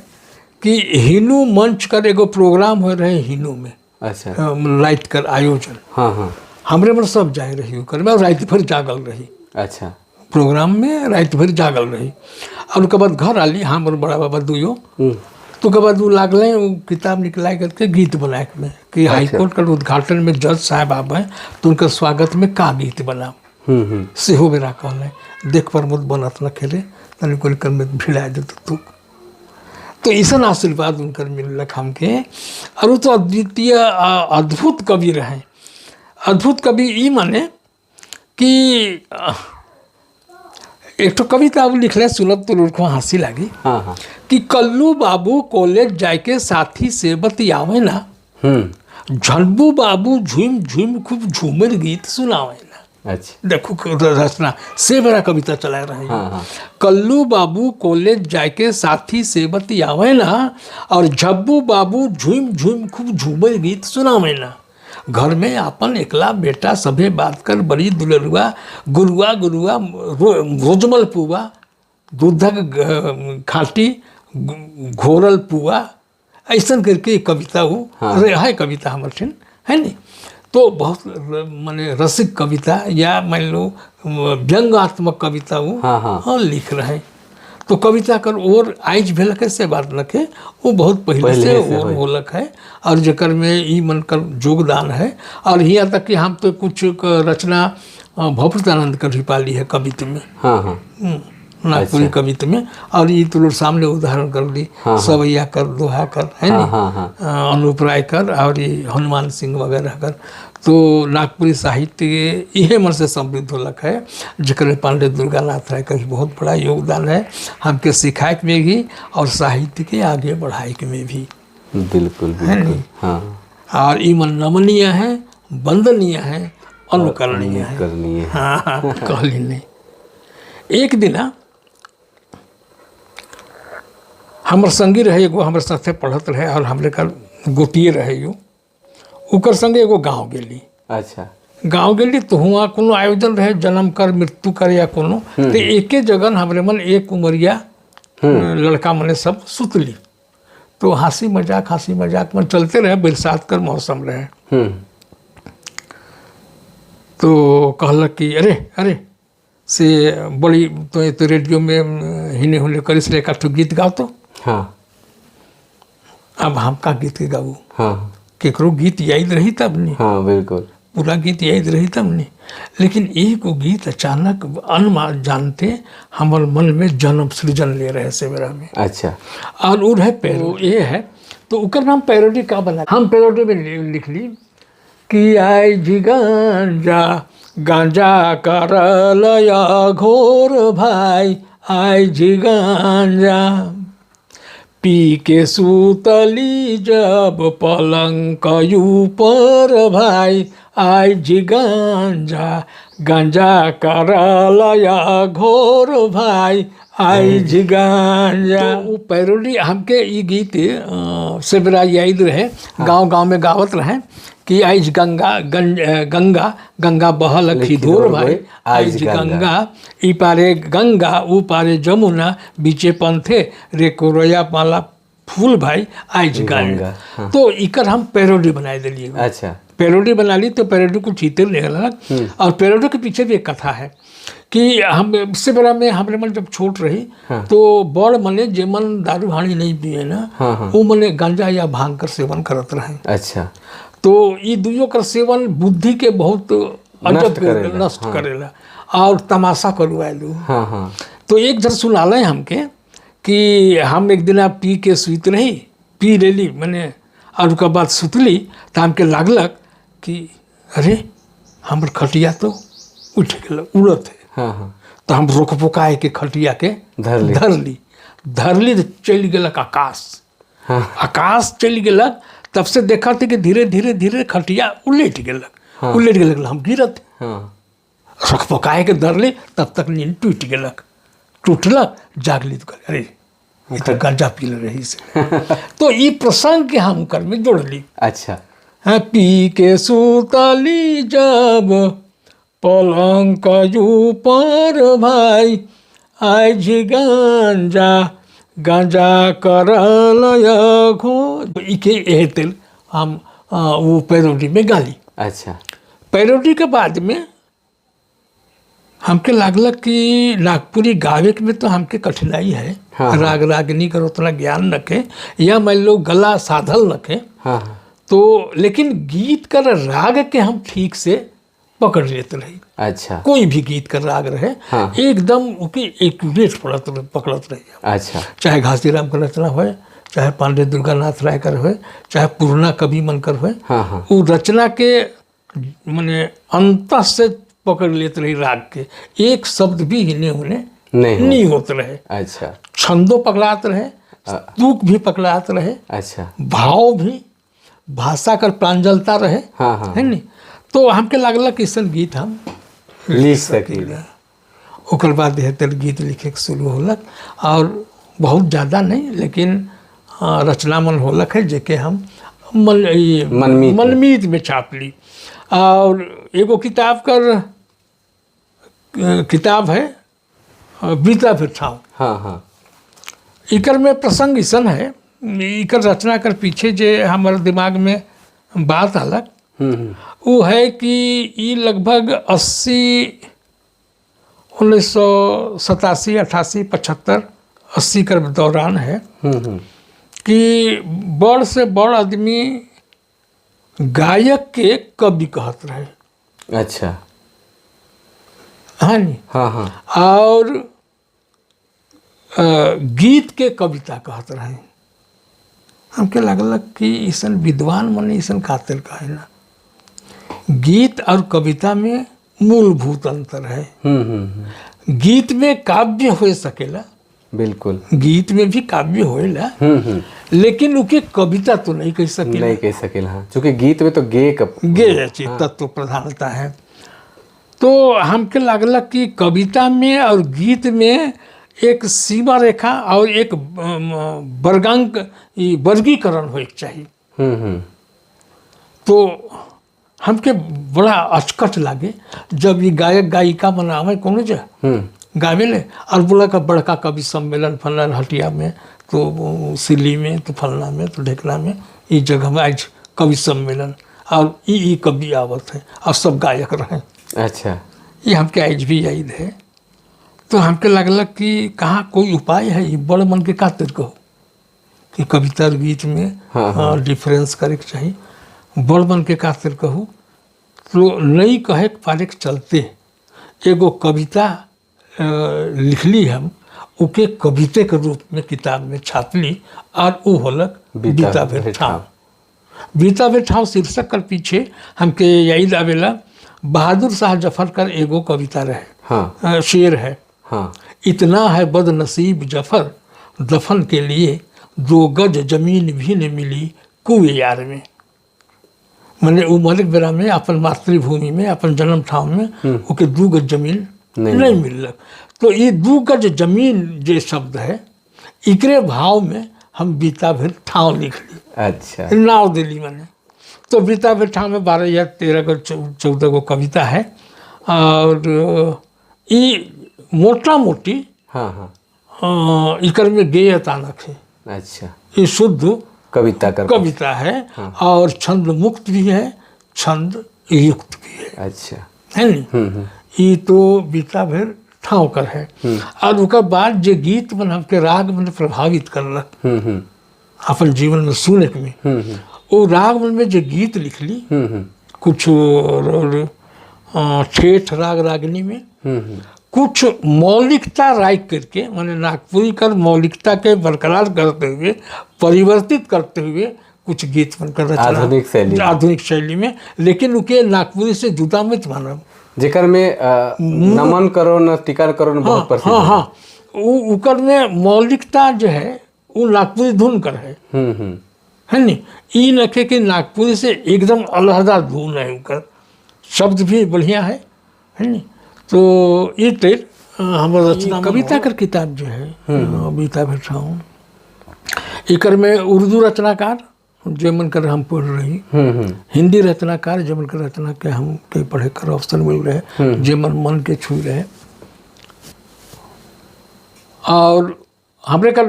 कि हिनू मंच कर एगो प्रोग्राम हो रहे हिनू में। अच्छा। रात कर आयोजन। हाँ हाँ हमरे में सब जाए रही कर में रात भर जागल रही। अच्छा। प्रोग्राम में रात भर जागल रही और उसके बाद घर आली हम और बड़ा बाबा दुयो। तो के बाद वो लागल वो किताब निकला करके गीत बनाए में कि हाईकोर्ट का उद्घाटन में जज साहब आवे तो उनका स्वागत में का गीत बनाओ। सेहो बेरा कहले देख पर मुद बनत न खेले तनि कोई कर में भिड़ा दे तू। तो ऐसा आशीर्वाद उनकर मिलक हमके। और वो तो अद्वितीय अद्भुत कवि रहे। अद्भुत कवि ई माने कि एक तो कविता अब लिखले सुनब तो लोग हंसी लागी। हाँ हाँ कि कल्लू बाबू कॉलेज जाके साथी से बतियावे ना, झब्बू बाबू झूम झूम खूब झूमर गीत सुनावे ना। अच्छा। देखो रचना से बड़ा कविता चला रहे हैं। हाँ हाँ कल्लू बाबू कॉलेज जाके साथी से बतियावे ना और झब्बू बाबू झूम झूम खूब झूमर गीत सुनावे ना। घर में अपन एकला बेटा सभे बात कर बड़ी दुलरुआ गुरुआ गुरुआ रोजमल पुआ दूधक खाटी घोरल पुआ ऐसा करके कविता वो। हाँ। है कविता हमर ठिन है नी। तो बहुत माने रसिक कविता या मान लो व्यंग्यात्मक कविता वो। हाँ हाँ हाँ लिख रहे। तो कविता कर और आइज भेलक है से बात नखे, वो बहुत पहले से और होलक है और जकर में ई मन कर योगदान है। और यहाँ तक कि हम तो कुछ रचना भवप्रतानंद कर भी पाली है कविता में। हाँ हाँ नागपुरी कविता में। और ये तो लोग सामने उदाहरण कर दी। हाँ, सवैया कर, दोहा कर, है हाँ नी, हाँ हाँ अनूप राय कर और ये हनुमान सिंह वगैरह कर। तो नागपुरी साहित्य इहे मन से समृद्ध होलक है जकर में पांडे दुर्गानाथ राय का भी बहुत बड़ा योगदान है हमके सिखाए में भी और साहित्य के आगे बढ़ाए में भी। बिल्कुल बिल्कुल। हाँ और ई मन नमनीय है, वंदनीय है, अनुकरणीय है। करनी है। हाँ हाँ कहली नहीं। एक दिन हमर संगी रहे एगो, हमर साथे पढ़त रहे और हमरे का गोतिए रहे यो, ओकर संगे एगो गांव गेली। अच्छा। गांव गेली तो हुआ कोनो आयोजन रहे जन्म कर मृत्यु कर या कोनो, तो एके जगह हमरे मन एक उमरिया लड़का मने सब सुतली। तो हंसी मजाक में चलते रहे, बरसात कर मौसम रहे। तो कहलक कि अरे अरे से बड़ी तो रेडियो में हिने हुने करिस रे, एक गीत गाओ तो। हाँ। अब हम का गीत के गाऊ? हाँ। केकरो गीत याद रही तब नहीं। हाँ बिल्कुल, पूरा गीत याद रही तब नहीं, लेकिन एक गीत अचानक अनमान जानते हमारे मन में जन्म सृजन ले रहे सेवरा में। अच्छा। और वो रहे पैरो ये है, तो उकर नाम पैरोडी का बना, हम पैरोडी में लिख ली कि आई जी गांजा गांजा कर लया घोर भाई, आई जी गांजा पी के सूतली जब पलंग ऊपर भाई, आई जी गांजा गांजा कर लया घोर भाई, आई जी गांजा। तो वो पैरोडी हमके ये गीत सेबरा याद रहे, गांव गांव में गावत रहे कि आइज गंगा गंगा गंगा बहल खिधोर भाई, आइज गंगा ई पारे गंगा ऊ पारे जमुना, बीचे पंथे रे कोरैया माला फूल भाई, आइज गंगा। हाँ। तो इकर हम पैरोडी बनाए दिलिए। अच्छा। पैरोडी बना ली तो पैरोडी कुछ जीते नहीं लगा। और पैरोडी के पीछे भी एक कथा है कि हम सेबरा में हमरे मन जब छोट रही। हाँ। तो बड़ मने जे मन दारू हानि नहीं पिए ना। हाँ, हाँ। वो मने गांजा या भांग कर सेवन करत रहे। अच्छा। तो ये दुइयों कर सेवन बुद्धि के बहुत अजब नष्ट हाँ। करेला और तमाशा करवाएलू। हाँ, हाँ। तो एक जर सुनाले हमके कि हम एक दिन पी के सुत रही, पी लेली मैंने, और उसके बाद सुतली तो हमके लागलक कि अरे हमर खटिया तो उठ गल उड़त है। हाँ, हाँ। तो हम रोक पोकाए के खटिया के धर ली तो चल गलक आकाश। हाँ। आकाश चल गलक, तब से देखा थे कि धीरे धीरे धीरे खटिया उलट गलक। हाँ। उलट गलक, हम गिरत। हाँ। रख पकाए के धर ली, तब तक नींद टूट गलक, टूटलक जागली तो अरे ये तो गांजा पी ले रही से। तो ये प्रसंग के हम कर में जोड़ ली। अच्छा। हाँ, पी के सुतली जब पलंग ऊपर भाई, आज गांजा गांजा कर घो, इके एहतेल हम वो पैरोडी में गाली। अच्छा। पैरोडी के बाद में हमके लागलक कि नागपुरी गावे में तो हमके कठिनाई है। हाँ। राग रागिनी कर उतना ज्ञान रखे या मान लो गला साधल रखे। हाँ। तो लेकिन गीत कर राग के हम ठीक से पकड़ लेते रही। अच्छा। कोई भी गीत कर राग रहे। हाँ। एकदम उसकी एक्यूरेट पकड़त रही। अच्छा। चाहे घासीराम का रचना होए, चाहे पांडे दुर्गानाथ राय कर होए, चाहे पूर्णा कवि मन कर होए। हाँ, हाँ। वो रचना के माने अंत से पकड़ लेते रही राग के, एक शब्द भी हिने होने नहीं होते रहे। अच्छा। छंदों पकड़ाते रहे, तुक भी पकड़ाते रहे। अच्छा। भाव भी, भाषा कर प्रांजलता रहे। हाँ, हाँ। है नहीं? तो हमके लागल कि ऐसा गीत हम लिख सकीला। ओकर बाद हेतल गीत लिखे के शुरू होलक, और बहुत ज़्यादा नहीं लेकिन रचना मन होलक है जेके हम मनमीत में छाप ली। और एगो किताब कर किताब है बीता फिर छाँव। हाँ, हाँ। इकर में प्रसंग ऐसा है, इकर रचना कर पीछे जे हमारे दिमाग में बात अलग वो है कि ये लगभग 80 1987 88 75 80 कर दौरान है कि बड़ से बड़ आदमी गायक के कवि कहत रहे। अच्छा। हाँ नहीं? हाँ, हाँ। और गीत के कविता कहत रहे। हमके लागल कि ऐसा विद्वान मने ऐसा खातिर कहे ना, गीत और कविता में मूलभूत अंतर है। गीत में काव्य हो सकेला, बिल्कुल गीत में भी काव्य होएला, लेकिन उके कविता तो नहीं कह सकेला, नहीं कह सकेला। हाँ, क्योंकि गीत में तो गे गे तत्व प्रधानता है। तो हमके लागल कि कविता में और गीत में एक सीमा रेखा और एक वर्गांक वर्गीकरण होए के चाहिए। तो हमके बड़ा अचकच लागे जब ये गायक गायिका मनावे कोनो जे गावेले और बोला का बड़का कवि सम्मेलन फलना हटिया में, तो सिल्ली में, तो फलना में, तो ढेकना में, ये जगह में आज कवि सम्मेलन और ई ई कवि आवत है और सब गायक रहे। ये हमके आज भी याद है। तो हमके लगलक कि कहाँ कोई उपाय है, ये बड़ मन के का कहो कि कविता और गीत में डिफरेंस करे के चाहिए। बड़ मन के खातिर कहू तो नहीं कहे के पारे के चलते एगो कविता लिखली हम, ओके कविते के रूप में किताब में छापली और उ होलक बीता बीता भेर भेर ठाव। बीता भेर ठाव शीर्षक कर पीछे हमके याद आवेला बहादुर शाह जफर कर एगो कविता रहे, शेर है। इतना है बदनसीब जफर, दफन के लिए 2 गज जमीन भी न मिली कुए यार में। माने उ मलिक बेरा में अपन मातृभूमि में, अपन जन्म ठाव में ओके 2 गज जमीन नहीं नहीं मिललक। तो ये 2 गज जमीन जे शब्द है, इकरे भाव में हम बीता भर ठाव लिख ली। नाव दिली मैंने। तो बीता भर ठाव में 12 या 13 गो, 14 गो कविता है और ई मोटा मोटी हाँ हाँ इकर में गेयता नखे। ये शुद्ध कविता कर कविता है और छंद मुक्त भी है, छंद युक्त भी है। है नी? ई तो बीता भर ठाव कर है। और ओकर बाद जे गीत मन हमके राग मन प्रभावित करलक हम्म हम्म अपन जीवन में सुने के में, वो राग मन में जो गीत लिखली, कुछ और, ठेठ राग रागनी में, कुछ मौलिकता राख करके, माने नागपुरी कर मौलिकता के बरकरार करते हुए, परिवर्तित करते हुए कुछ गीत बनकर रचना आधुनिक शैली में। आधुनिक शैली में, लेकिन उके नागपुरी से जुदा मत मानब। जेकर में नमन करो न टीका करो न बहुत प्रसिद्ध हाँ हाँ वो उकर में मौलिकता जो है वो नागपुरी धुन कर है। हम्म हम्म है नी? ई नखे कि नागपुरी से एकदम अलहदा धुन है, उकर शब्द भी बढ़िया है नी? तो ये तेर हमर रचना कविता कर किताब जो है बीता बैठा हूँ, एकर में उर्दू रचनाकार जे मन कर हम पढ़ रही, हिंदी रचनाकार जे मन कर रचना के हम के पढ़े कर अवसर मिल रहे, जे मन मन के छू रहे। और हमरे कर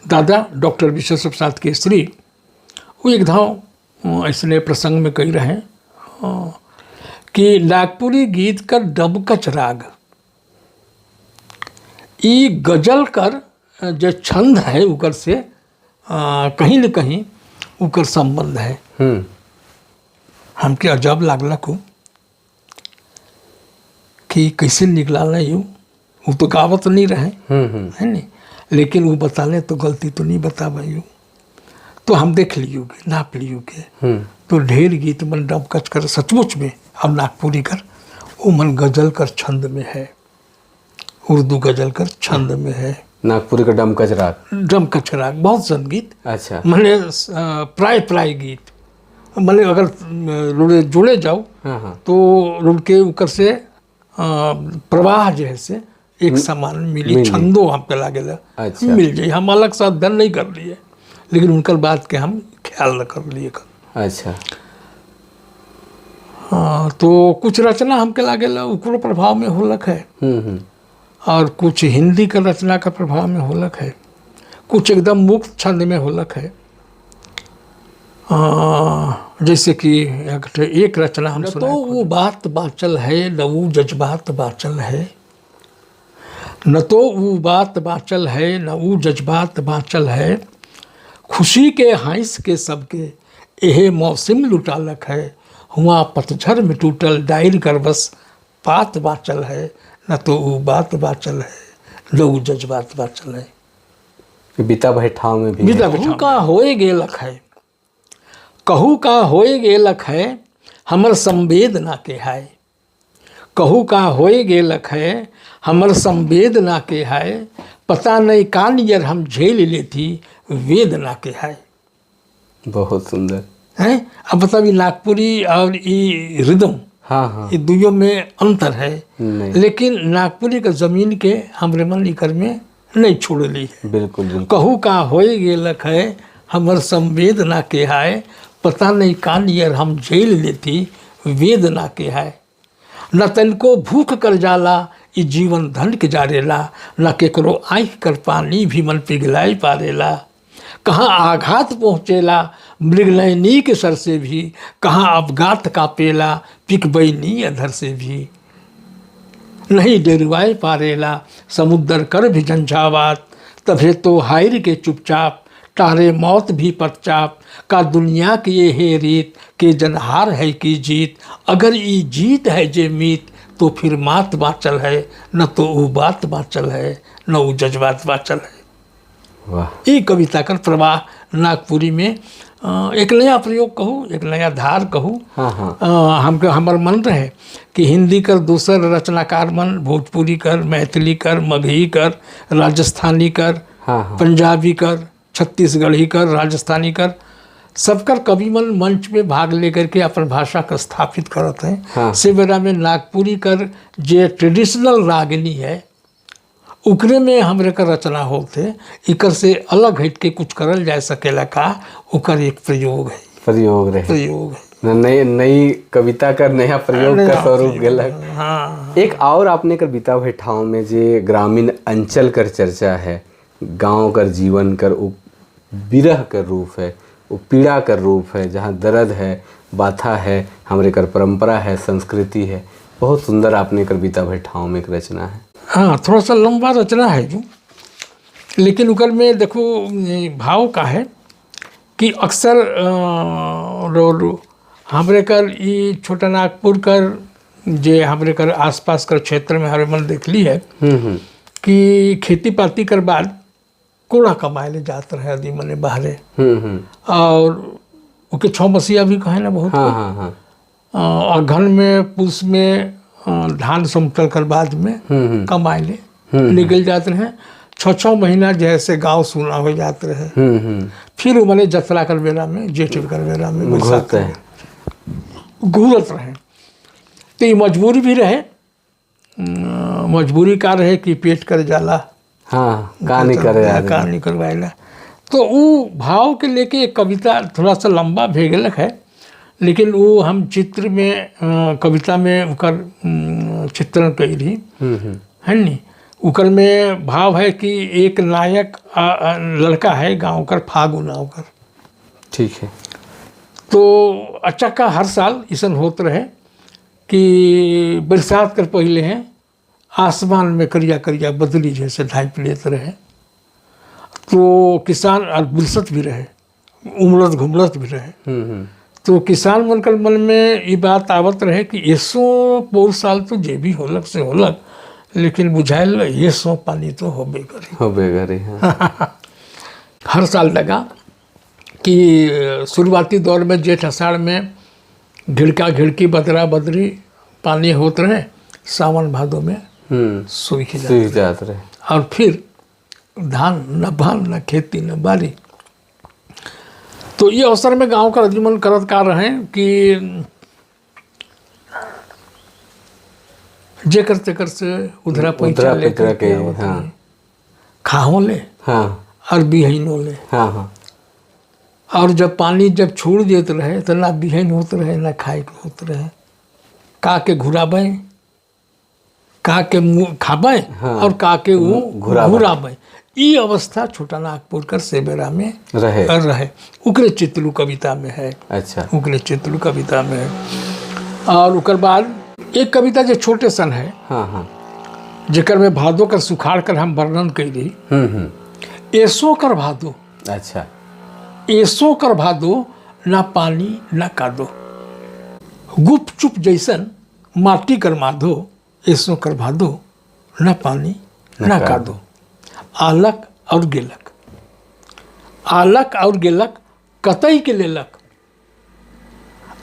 दादा डॉक्टर विश्वेश्वर प्रसाद केसरी वो एक धाव ऐसने प्रसंग में कही रहे कि नागपुरी गीत कर डमकच राग ई गजल कर जो छंद है उकर से कहीं न कहीं उकर संबंध है। हमके अजब लागलक कि कैसे निकला ना यूँ, वो तो गावत नहीं रहे, है नहीं, लेकिन वो बताने तो गलती तो नहीं बता यूँ। तो हम देख लियो के, नाप लियो के, तो ढेर गीत मन डमकच कर सचमुच में अब नागपुरी कर वो मन गजल कर छंद में है, उर्दू गजल कर छंद में है। नागपुरी का डमकच राग। डमकच राग बहुत संगीत। माने प्राय प्राय गीत, माने अगर रुड़े जुड़े जाओ हाँ हाँ तो रुड़ के ऊपर से प्रवाह जो है से एक समान मिली, छंदो हमके लागेला मिल जाए। हम अलग से अध्ययन नहीं कर लिए, लेकिन उनकर बात के हम ख्याल न कर लिए कर। हाँ, तो कुछ रचना हमके लागेला ओकरो प्रभाव में होलक है हम्म हम्म और कुछ हिंदी का रचना का प्रभाव में होलक है, कुछ एकदम मुक्त छंद में होलक है। जैसे कि एक रचना हम, तो वो बात बाचल है न वो जज्बात बाचल है, न तो वो बात बाचल है न वो जज्बात बाचल है, खुशी के हाइस के सबके एहे मौसम लुटालक है, हुआ पतझर में टूटल डाइर कर बस पात बाचल है, न तो वो बात बाचल है न वो जज्बात बाचल है। बीता भई ठाव में भी है। बीता कहू का होए गेलक है, कहू का होए गेलक है हमर संवेदना के हाय, कहू का होए गेलक है हमर संवेदना के हाय, पता नहीं का नियर हम झेल लेती वेदना के हाय। बहुत सुंदर। हैं, अब बताब ई नागपुरी और ई रिदम, हाँ हाँ ये दुइयों में अंतर है। नहीं। लेकिन नागपुरी के जमीन के हमरे मन इकर में नहीं छोड़ली है। बिल्कुल बिल्कुल। कहू का होए गेलक है हमर संवेदना के हाय, पता नहीं का नियर हम झेल लेती वेदना के हाय, न तनको भूख कर जाला ई जीवन धन के जारेला, न केकरो आँख कर पानी भी मन पिघलाई पारेला। कहाँ आघात पहुँचेला मृगनयनी के सर से भी, कहाँ अपघात कापेला पिकबैनी अधर से भी। नहीं डेरवाए पारेला समुद्र कर भी झंझावात, तभे तो हायर के चुपचाप तारे मौत भी पच्चाप। का दुनिया की ये है रीत के जनहार है की जीत, अगर ई जीत है जे मीत तो फिर मात बाचल है, न तो ऊ बात बाचल है न ऊ जज्बात बाचल है। वाह। ये कविता का प्रवाह नागपुरी में एक नया प्रयोग कहूँ, एक नया धार कहूँ। हाँ हाँ हमके हमर मन रहे कि हिंदी कर दूसर रचनाकार मन भोजपुरी कर, मैथिली कर, मगही कर, राजस्थानी कर, हाँ हाँ पंजाबी कर, छत्तीसगढ़ी कर, राजस्थानी कर, सबकर कवि मन मंच में भाग लेकर के अपन भाषा का स्थापित करत हैं। हाँ। से बेरा में नागपुरी कर जे ट्रेडिशनल रागिनी है उकरे में हमरे कर रचना होते, इकर से अलग हट के कुछ करल जा सकेला का ओकर एक प्रयोग है, प्रयोग रहे, प्रयोग है। नई नई कविता कर नया प्रयोग का स्वरूप गेलक। हाँ। एक और आपने कर बीता हुए ठाव में जे ग्रामीण अंचल कर चर्चा है, गांव कर जीवन कर उ विरह कर रूप है, वो पीड़ा कर रूप है, जहाँ दर्द है, बाथा है, हमरे कर परंपरा है, संस्कृति है। बहुत सुंदर आपने कर बीता हुए ठाव में एक रचना है। हाँ, थोड़ा सा लंबा रचना है जो, लेकिन उकर में देखो ये भाव का है कि अक्सर हमरे कर ई छोटा नागपुर कर जे हमरे कर आसपास कर क्षेत्र में हरे मन देखली है कि खेती पाती कर बाद कोड़ा कमाए ले जात रहे आदमी मने बाहरे, और ओके छः मसिया भी कहे ना बहुत। हाँ हाँ हाँ। और घन में पूस में धान समतल कर बाद में कमाए ले निकल जाते रहे। 6-6 महीना जैसे गांव सुना हो जाते रहे। फिर वो मने जतरा कर बेला में, जेठ कर बेला में बैसाख घूरते हैं। घूरत रहे। तो ये मजबूरी भी रहे, मजबूरी का रहे कि पेट कर जाला, हाँ, का नहीं करे आदमी। का नहीं करवाएला। तो वो भाव के लेके एक कविता थोड़ा सा लंबा भेगलक है, लेकिन वो हम चित्र में कविता में उकर चित्रण कैली है नी। उकर में भाव है कि एक नायक लड़का है गांव कर, फागु नाव कर। ठीक है। तो अच्छा का हर साल ऐसा होत रहे कि बरसात कर पहले हैं आसमान में करिया करिया बदली जैसे ढाँप लेते रहे, तो किसान और बिलसत भी रहे, उमड़त घुमड़त भी रहे। तो किसान मन कर मन में ये बात आवत रहे कि ये सो पौर साल तो जे भी होलक से होलक, लेकिन बुझाइल ये सो पानी तो होबे करे, होबे करे। हाँ। हर साल लगा कि शुरुआती दौर में जेठ आषाढ़ में घिड़का घिड़की बदरा बदरी पानी होत रहे, सावन भादो में सूख जात रहे, और फिर धान न भान न खेती न बारी। तो ये अवसर में गांव का रजमन करत का रहे कि जेकर तेकर से उधरा पैसा लेकर के, हाँ। खाहो ले, हाँ। और बिहनो ले, हाँ हाँ। और जब पानी जब छोड़ देते रहे तो ना बिहन होते रहे ना खाए के होते रहे, का के घुराबे, का के मुँह खाबे, हाँ। और का के वो घुराबे। ये अवस्था छोटा नागपुर कर सेबेरा में रहे, रहे। उकरे चित्रु कविता में है। अच्छा। उकरे चित्रु कविता में है। और उकर बाद एक कविता जो छोटे सन है, हाँ हाँ, जेकर में भादो कर सुखाड़ कर हम वर्णन कैली। ऐसो कर भादो, अच्छा, ऐसो कर भादो ना पानी ना कादो, गुपचुप जैसन माटी कर माधो, ऐसो कर भादो ना पानी ना कादो। आलक और गेलक, आलक और गेलक कतई के लेलक,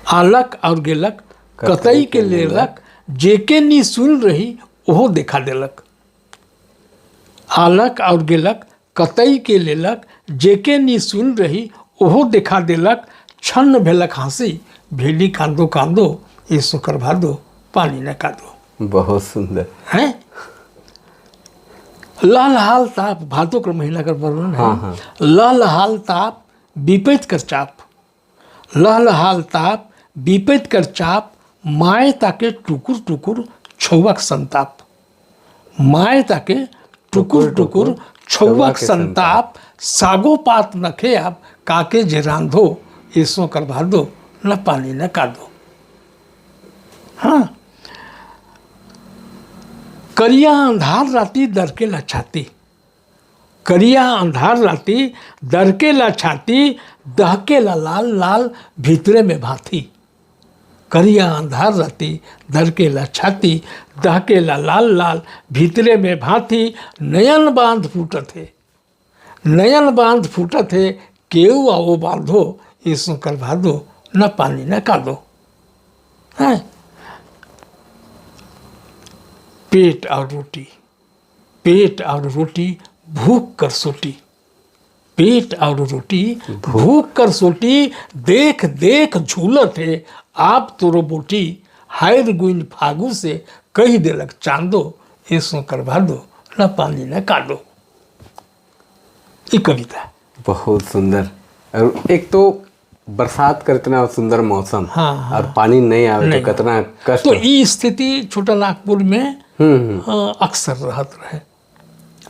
आलक और गेलक कतई के लेलक, जेके नी सुन रही ओहो देखा देलक। आलक और गेलक कतई के लेलक, जेके नी सुन रही ओहो देखा देलक, छन्न भेलक हंसी भेली कांदो कांदो, ऐसो कर भादो पानी न कादो। बहुत सुंदर है। लहलहाल ताप, भादो कर महीना कर वर्णन है। हाँ हाँ। लहलहाल ताप विपरीत कर चाप, लहलहाल ताप विपरीत कर चाप, माए ताके टुकुर टुकुर छौवक संताप। माय ताके टुकुर टुकुर छौआ के संताप, सागो पात नखे आप, काके जे रांधो ऐसो करवा दो, न पानी न कादो। हाँ, करिया अंधार राती दरकेला छाती, करिया अंधार राती दरकेला छाती, दहकेला लाल लाल भीतरे में भाथी। करिया अंधार राती दरकेला छाती, दहकेला लाल लाल भीतरे में भाथी, नयन बांध फूटत है, नयन बांध फूटत है, केऊ आओ बांधो ऐसो करवा दो, न पानी न कादो। हैं, पेट और रोटी, पेट और रोटी भूख कर सोटी, पेट और रोटी भूख कर सोटी, देख देख झूलत है आप तोरो बोटी, हायर गुइन फागु से कही देलक चांदो, ऐसो करवा दो, न पानी न कादो। ये कविता बहुत सुंदर। और एक तो बरसात कर इतना सुंदर मौसम, हाँ, हाँ। और पानी नहीं आवे तो कितना कष्ट। तो ये स्थिति छोटा नागपुर में अक्सर रहत रहे।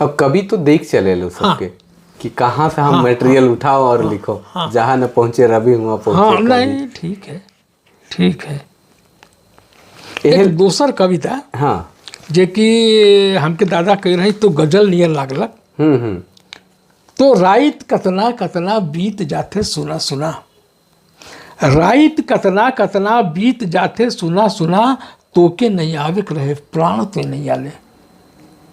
अब कभी तो देख चले लो सबके कि कहाँ से हम मटेरियल उठाओ और लिखो, जहाँ न पहुँचे रवि हुआ पहुँचे। हाँ, कवि। नहीं, ठीक है, ठीक है। एक दोसर कविता जे कि हमके दादा कह रहे तो गजल नियर लागलक। तो राइत कतना कतना बीत जाथे सुना सुना, राइत कतना कतना बीत जाथे सुना सुना, तोके नहीं आवेक रहे प्राण तो नहीं आले,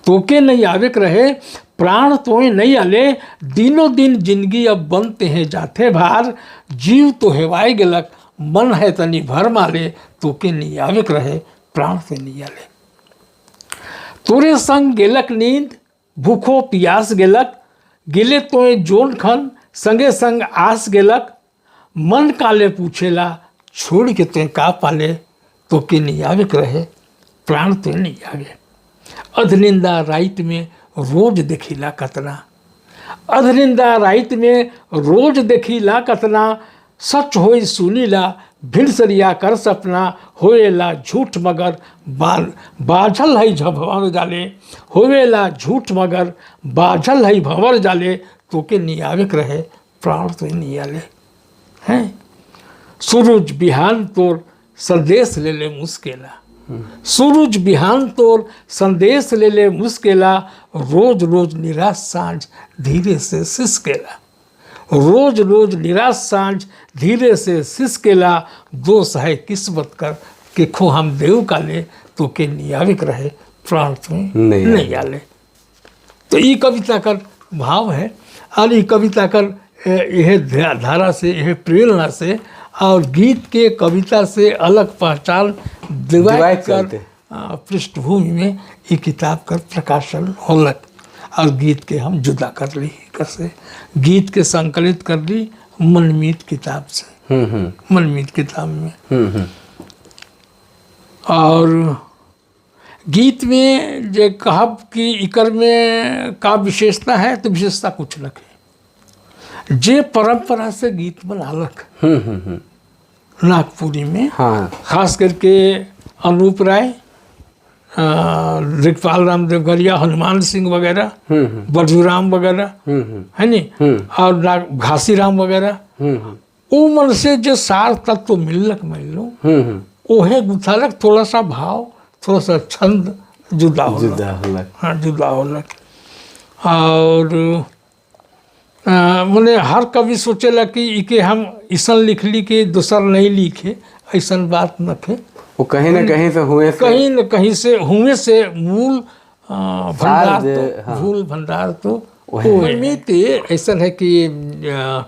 तोके नहीं आवेक रहे प्राण तो नहीं आले, दिनों दिन जिंदगी अब बनते हैं जाथे भार, जीव तो हेवाए गेलक मन है तनी भर माले, तोके नहीं आवेक रहे प्राण तो नहीं आले। तोरे संग गेलक नींद भूखो पियास गेलक, गेले तोए जोन खन संगे संग आस गेलक, मन काले पूछेला छोड़ के ते का पाले, तोके नहीं आवेक रहे प्राण तो नहीं आवे। अधनिंदा रात में रोज देखिला कतना, अधनिंदा रात में रोज देखिला कतना, सच होई सुनीला भिड़सरिया कर सपना, होएला झूठ मगर बाझल है भंवर जाले, होएला झूठ मगर बाझल है भंवर जाले, तोके नियावेक रहे प्राण तो नियाले। हैं, सूरज बिहान तोर संदेश ले ले मुस्केला, सूरज बिहान तोर संदेश ले ले मुस्केला, रोज रोज निराश सांझ धीरे से सिसकेला, रोज रोज निराश सांझ धीरे से सिसकेला, दोष है किस्मत कर के खो हम देव काले, तो के नियाविक रहे प्राण तुम्हें नहीं आले। तो ये कविता कर भाव है और ये कविता कर यह धारा से, यह प्रेरणा से और गीत के कविता से अलग पहचान दिवाए कर पृष्ठभूमि में ये किताब का प्रकाशन होलक और गीत के हम जुदा कर ली, कैसे गीत के संकलित कर ली मनमीत किताब से, मनमीत किताब में। और गीत में जो कहब कि इकर में का विशेषता है तो विशेषता कुछ न है, जे परंपरा से गीत बनालक नागपुरी में, हाँ। खास करके अनूप राय, ऋकपाल राम देवघरिया, हनुमान सिंह वगैरह, बरजूराम वगैरह, है नी, और घासी राम वगैरह, वो मन से जो सार तत्व मिलक मिललो ओहे गुथालक, थोड़ा सा भाव थोड़ा सा छंद जुदा होलक, हाँ जुदा होलक। और मैंने हर कवि सोचेला कि इके हम ऐसा लिख ली कि दूसर नहीं लिखे, ऐसा बात न थे, वो कहीं ना कहीं से हुए से, कहीं न कहीं से हुए से मूल भंडार तो, हाँ। मूल भंडार तो मनमीत ऐसा है कि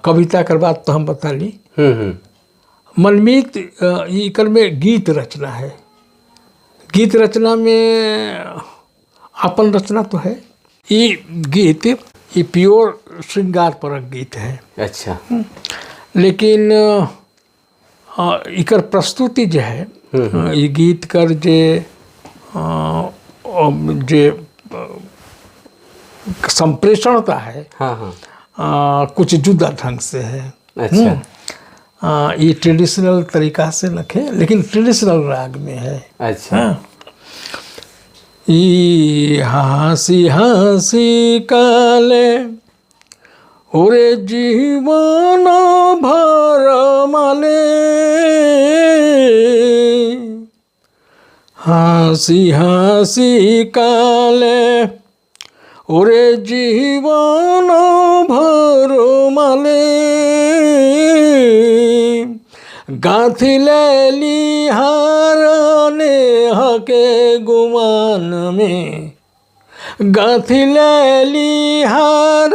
कविता कर बात तो हम बता ली। मनमीत इकर में गीत रचना है, गीत रचना में अपन रचना तो है, ये गीत ये प्योर श्रृंगार परक गीत है। अच्छा, लेकिन इकर प्रस्तुति जो है ये गीत कर जे जे संप्रेषणता है, हाँ हाँ। कुछ जुदा ढंग से है। अच्छा, ये ट्रेडिशनल तरीका से रखे लेकिन ट्रेडिशनल राग में है। अच्छा, हाँ। ई हासी हासी काले ओरे जीवन भर माले, हासी हासी काले ओरे जीवन भर माले, गाँथिले लिहार नेह के गुमान में, गाँथिले लिहार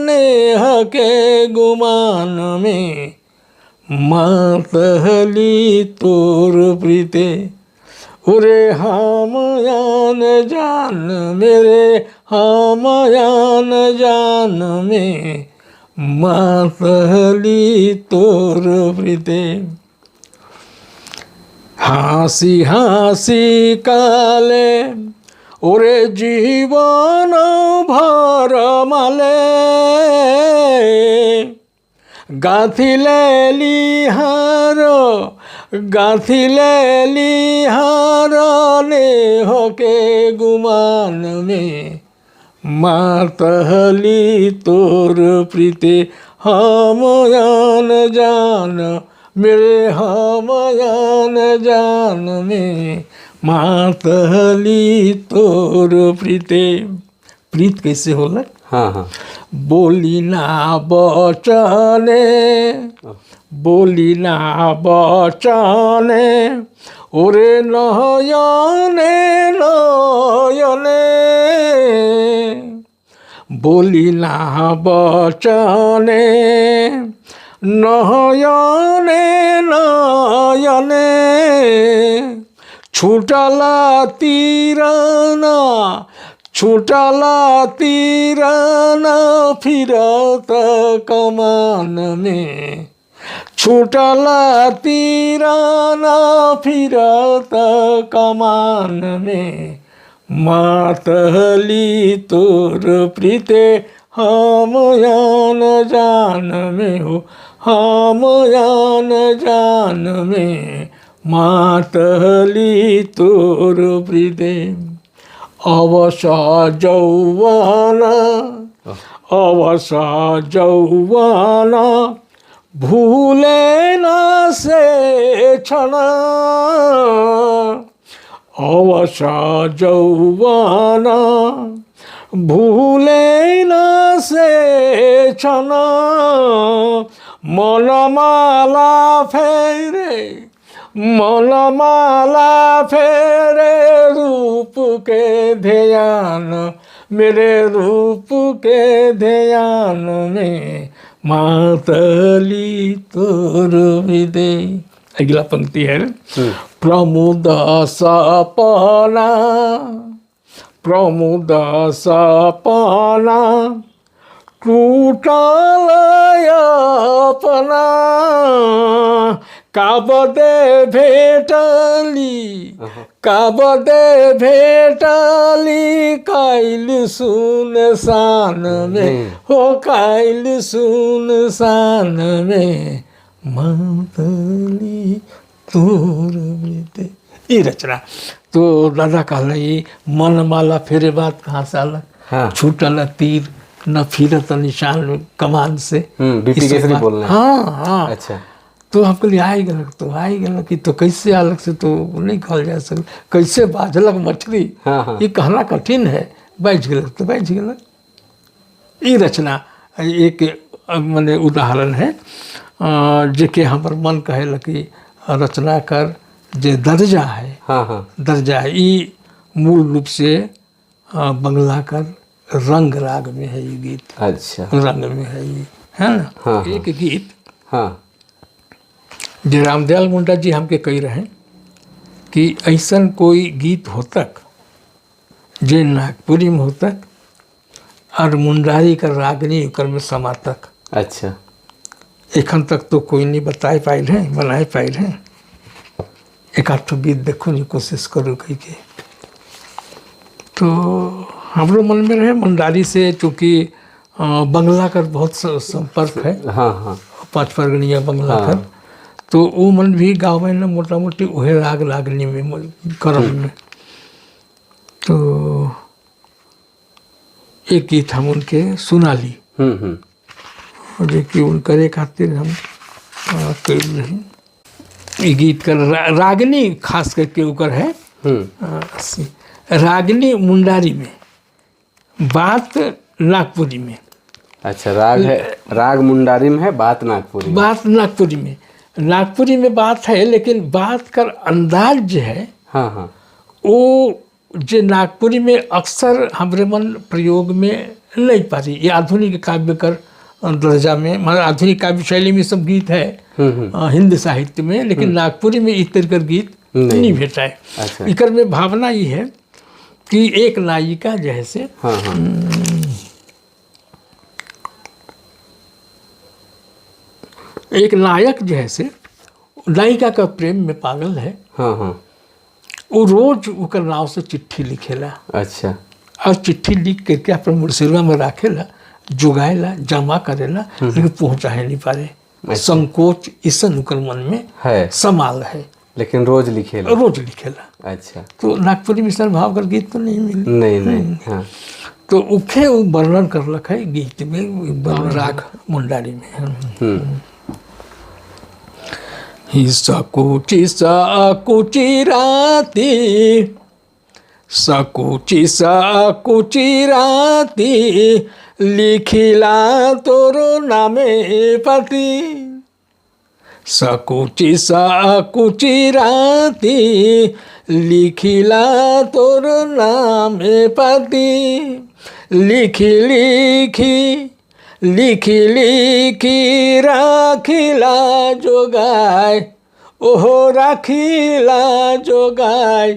नेह के गुमान में, मातहली तोर प्रीते ओरे हम आन जान मेरे, हम आन जान में, मातहली तोर प्रीते। हासी हासी काले ओरे जीवन भर माले, गाँथिले लिहार गाँथिले लिहार नेह के गुमान में, मातहली तोर प्रीते हम आन जान मेरे, हम आन जान में, मातहली तोर प्रीते। प्रीत कैसे होला? हाँ हाँ। बोली ना बचने, बोली ना बचने ओरे नयने नयने, बोली ना बचने नयने नयने, छूटला तीरना छूटला तीरना फिरत कमान में, छूटला तीरना फिरत कमान में, मातहली तोर प्रीते हम आन जान में हो, हम आन जान में, मातहली तोर प्रीते। अवस जौवन अवस जौवन भूले न से क्षण, अवस जौवन भूले न से क्षण, मनमाला फेरे मनमाला फेरे रूप के ध्यान मेरे, रूप के ध्यान में, मातली तोर विदे। अगला पंक्ति है प्रमोद सपना प्रमोद सपना टूटल अपना, काबदे भेटली काबदे भेटली काइल सुनसान में, हो काइल सुनसान में, मातली तोर प्रीते। ये रचना तो दादा कहले मनमाला फेरे बात कहाँ से अलग, हाँ। छूटल तीर न फिरत निशान कमान से, बीपी केसरी बोल रहे हैं। हाँ हाँ। अच्छा, तो हमको लिए आई गलक तो आई गलक कि तो कैसे अलग से तो नहीं कहल जा सकता, कैसे बाजलक मछली, हाँ हाँ। ये कहना कठिन है, बाज गलक तो बाज गलक। ये रचना एक माने उदाहरण है जेके हमर मन कहेला कि रचना कर जे दर्जा है, हाँ हाँ, दर्जा है, ये मूल रूप से बंगला कर रंग राग में है ये गीत। अच्छा, रंग में है ये, है ना। हाँ, एक गीत हाँ जे रामदयाल मुंडा जी हमके कही रहे कि ऐसन कोई गीत होतक जे नागपुरी में होतक और मुंडारी का रागनी ओकर में समातक। अच्छा, एखन तक तो कोई नहीं बताए पाइल है, बनाए पाइल है। एक आध ठो गीत देखो नहीं कोशिश करो कही के, तो हमरो मन में रहे मुंडारी से, चूँकि बंगला का बहुत संपर्क है, हाँ हाँ, पाँच परगनिया बंगला का, तो वो मन भी गाँव में ना मोटा मोटी उहे राग रागनी में क्रम में। तो एक गीत हम उनके सुना ली हम्म। जो कि उनकरे खातिर हम कइल रही। ई गीत कर रागनी खास करके ओकर है। रागनी मुंडारी में, बात नागपुरी में। अच्छा, राग है, राग मुंडारी में है, बात नागपुरी में। बात नागपुरी में, नागपुरी में बात है, लेकिन बात कर अंदाज जो है हाँ हाँ वो जे नागपुरी में अक्सर हमरे मन प्रयोग में नहीं पारी। ये आधुनिक काव्य कर दर्जा में, मतलब आधुनिक काव्य शैली में सब गीत है हिंदी साहित्य में, लेकिन नागपुरी में इस तरह कर गीत नहीं। नहीं भेटा है। इकर में भावना ये है कि एक नायिका जैसे हाँ हाँ एक नायक जो है से नायिका का प्रेम में पागल है। हाँ हाँ वो रोज ओकर नाव से चिट्ठी लिखेला। और चिट्ठी लिख करके अपन मुर्सिलवा में राखेला, जुगाएला, जमा करेला, लेकिन पहुँचा नहीं पारे। संकोच इसन ओकर मन में है, समाल है, लेकिन रोज लिखेला। रोज लिखेला। तो नागपुरी मिश्र भाव कर गीत तो नहीं मिली। नहीं नहीं, हाँ। तो उखे वो वर्णन कर रखा है गीत में, राग मुंडारी में। सकुचि सकुचि राती, सकुचि सकुचि राती, लिखिला तोरो नामे पाती। सकुचि सकुचि राती, लिखिला तोर नामे पाती। लिखी लिखी लिखी लिखी राखिला जोगाय, ओहो राखिला जोगाय,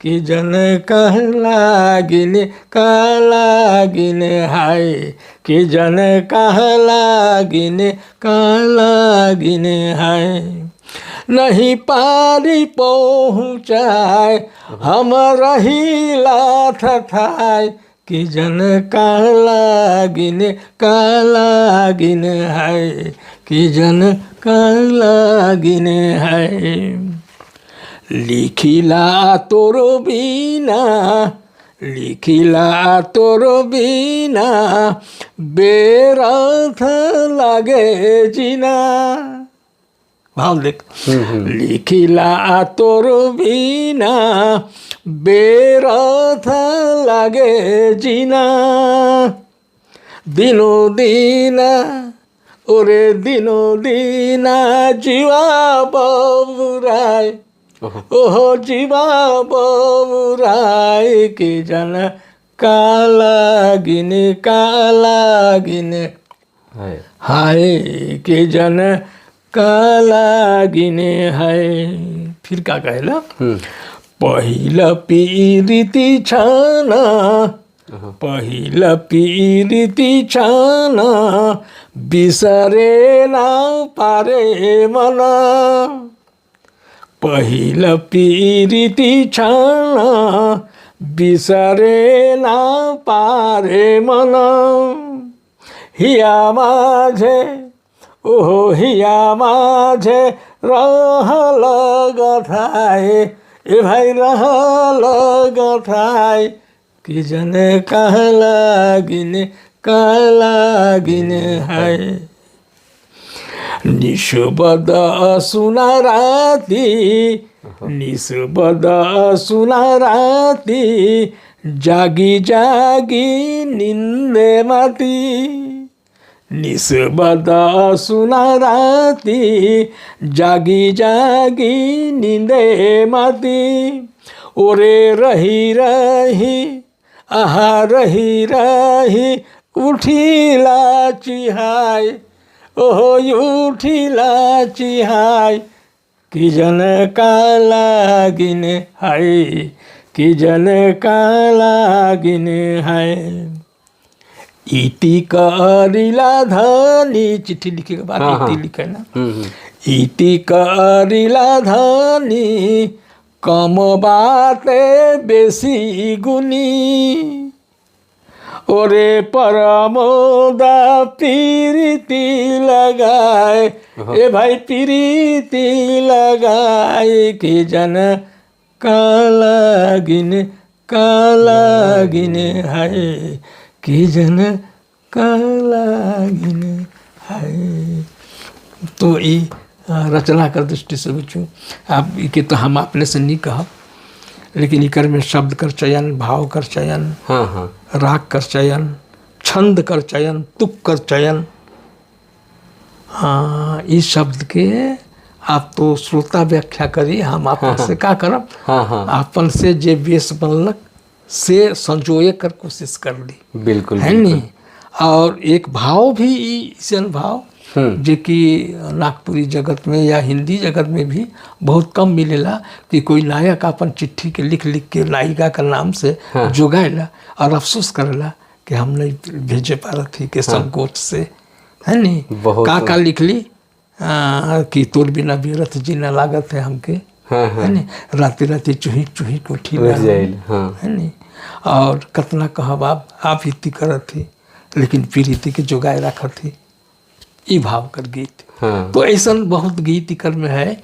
कि जन कह लागिने कह लागिने हाय, कि जन कह लागिने कह लागिने हाय। नहीं पारी पहुँचाए हम रहीला थथाय, कि जन कह लागिने कह लागिने हाय, कि जन कह लागिने हाय। लिखिला तोरो बिना, लिखिला तोरो बिना, बेरथ लागे जीना। भाव देख, लिखिला तोरो बिना, बेरथ लागे जीना। दिनो दिना ओरे दिनो दिना जीवा बबुराय, ओहो जीवा बबुराय, के जन कालागिने कालागिने हाय, के जन कालागिने हाय। फिर का कहला, पहिल पीरिति छाना, पहिल पीरिति छाना, बिसरे ना पारे मना। पहिल पीरिति छाना, बिसरे ना पारे मना। हिया माझे ओहो हिया माझे रहल गथाए, ए भाई रहल गथाए, कि जन कह लागिने कह लागिने हाय। निशुबद सुना राती, निशुबद सुना राती, जागी जागी निंदे माती। निशुबद सुना राती, जागी जागी निंदे माती। ओरे रही रही आहा रही रही उठिला चिहाय, ओहो उठिला चिहाय, कि जन कालागिने हाय, कि जन कालागिने हाय। इति करिला धनी, चिट्ठी लिखे के बाद इति लिखे ना, इति करिला धनी, कम बाते बेसी गुनी। ओरे परमोदा पीरिति लगाए, ए भाई पीरिति लगाए, कि जन कालागिन का लागिन है, के जन का लागिन है। तो ई रचना कर दृष्टि से बुझू आप के तो हम अपने से नहीं कहब, लेकिन इकर में शब्द कर चयन, भाव कर चयन, हाँ हाँ राग कर चयन, छंद कर चयन, तुक कर चयन, हाँ, इस शब्द के आप तो श्रोता व्याख्या करी, हम आपन से का करब। हाँ हाँ आपन से जे बेस बनलक से संजोए कर कोशिश कर ली। है नी। और एक भाव भी ऐसन भाव जे कि नागपुरी जगत में या हिंदी जगत में भी बहुत कम मिलेला कि कोई नायक अपन चिट्ठी के लिख लिख के नायिका का नाम से जोगाएला और अफसोस करेला कि हम नहीं भेजे पा रही थी के संकोच से, है नी। बहुत। का का लिख ली कि तोर बिना व्यर्थ जीना लागत है हमके, हाँ है नी। राती राती चुही चुही को उठी उठ जाइल, हाँ। है नी। और कतना कहब आप हिती करत थी लेकिन पीरीति के जोगाए रखत थी, ई भाव कर गीत। तो ऐसा बहुत गीत इकर में है।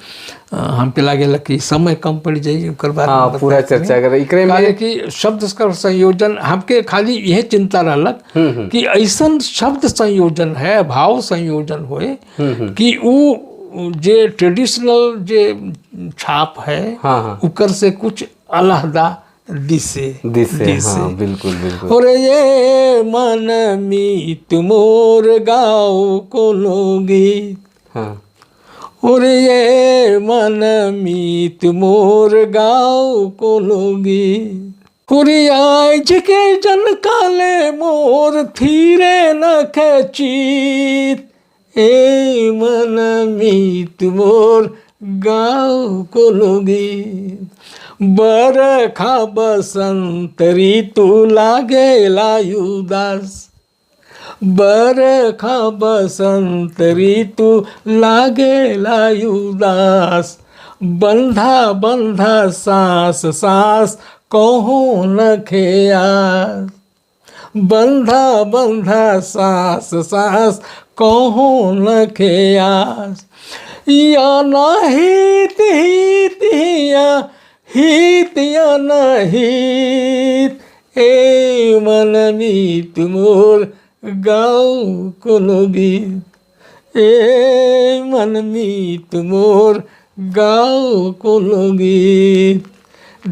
हमके लागेला कि समय कम पड़ जाई ओकर बाद में पूरा बताए। चर्चा करे इकरे में। काहे कि शब्द का संयोजन हमके खाली यह चिंता रहलक कि ऐसा शब्द संयोजन है, भाव संयोजन होए कि ऊ जे ट्रेडिशनल जे छाप है, हाँ हाँ उकर से कुछ अलहदा दिसे। दिसे, हाँ, बिल्कुल बिल्कुल। और ये मन मीत मोर गाओ कोनो गीत, और ये मन मीत मोर गाओ कोनो गीत, और आज के जन काले मोर थीरे न खेचीत, ए मन मीत मोर गाओ कोनो गीत। बरखा बसंत ऋतु लागेला उदास, बरखा बसंत ऋतु लागेला उदास, बंधा बंधा सांस सांस कहो न खेयास, बंधा बंधा सांस सांस कहो न खेयास, या ना हित हित हिया हित या न हित, ए मन मीत मोर गाओ कोनो गीत, ए मन मीत मोर गाओ कोनो गीत।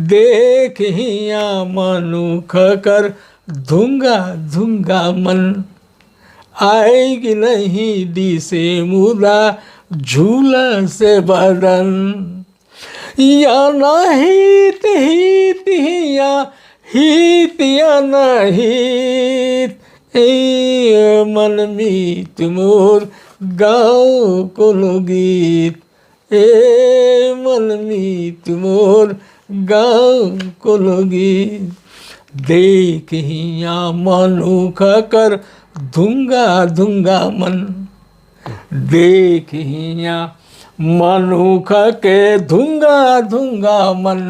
देख हिया मनुख कर धुंगा धुंगा मन, आएगी नहीं दिसे मुदा झूला से बदन, या ना हित हित हिया हित या ना हित, ए मन मीत मोर गाओ कोनो गीत, ए मन मीत मोर गाओ कोनो गीत। देख हिया मनुख कर धुंगा धुंगा मन, देख हिया मनुख के धुंगा धुंगा मन,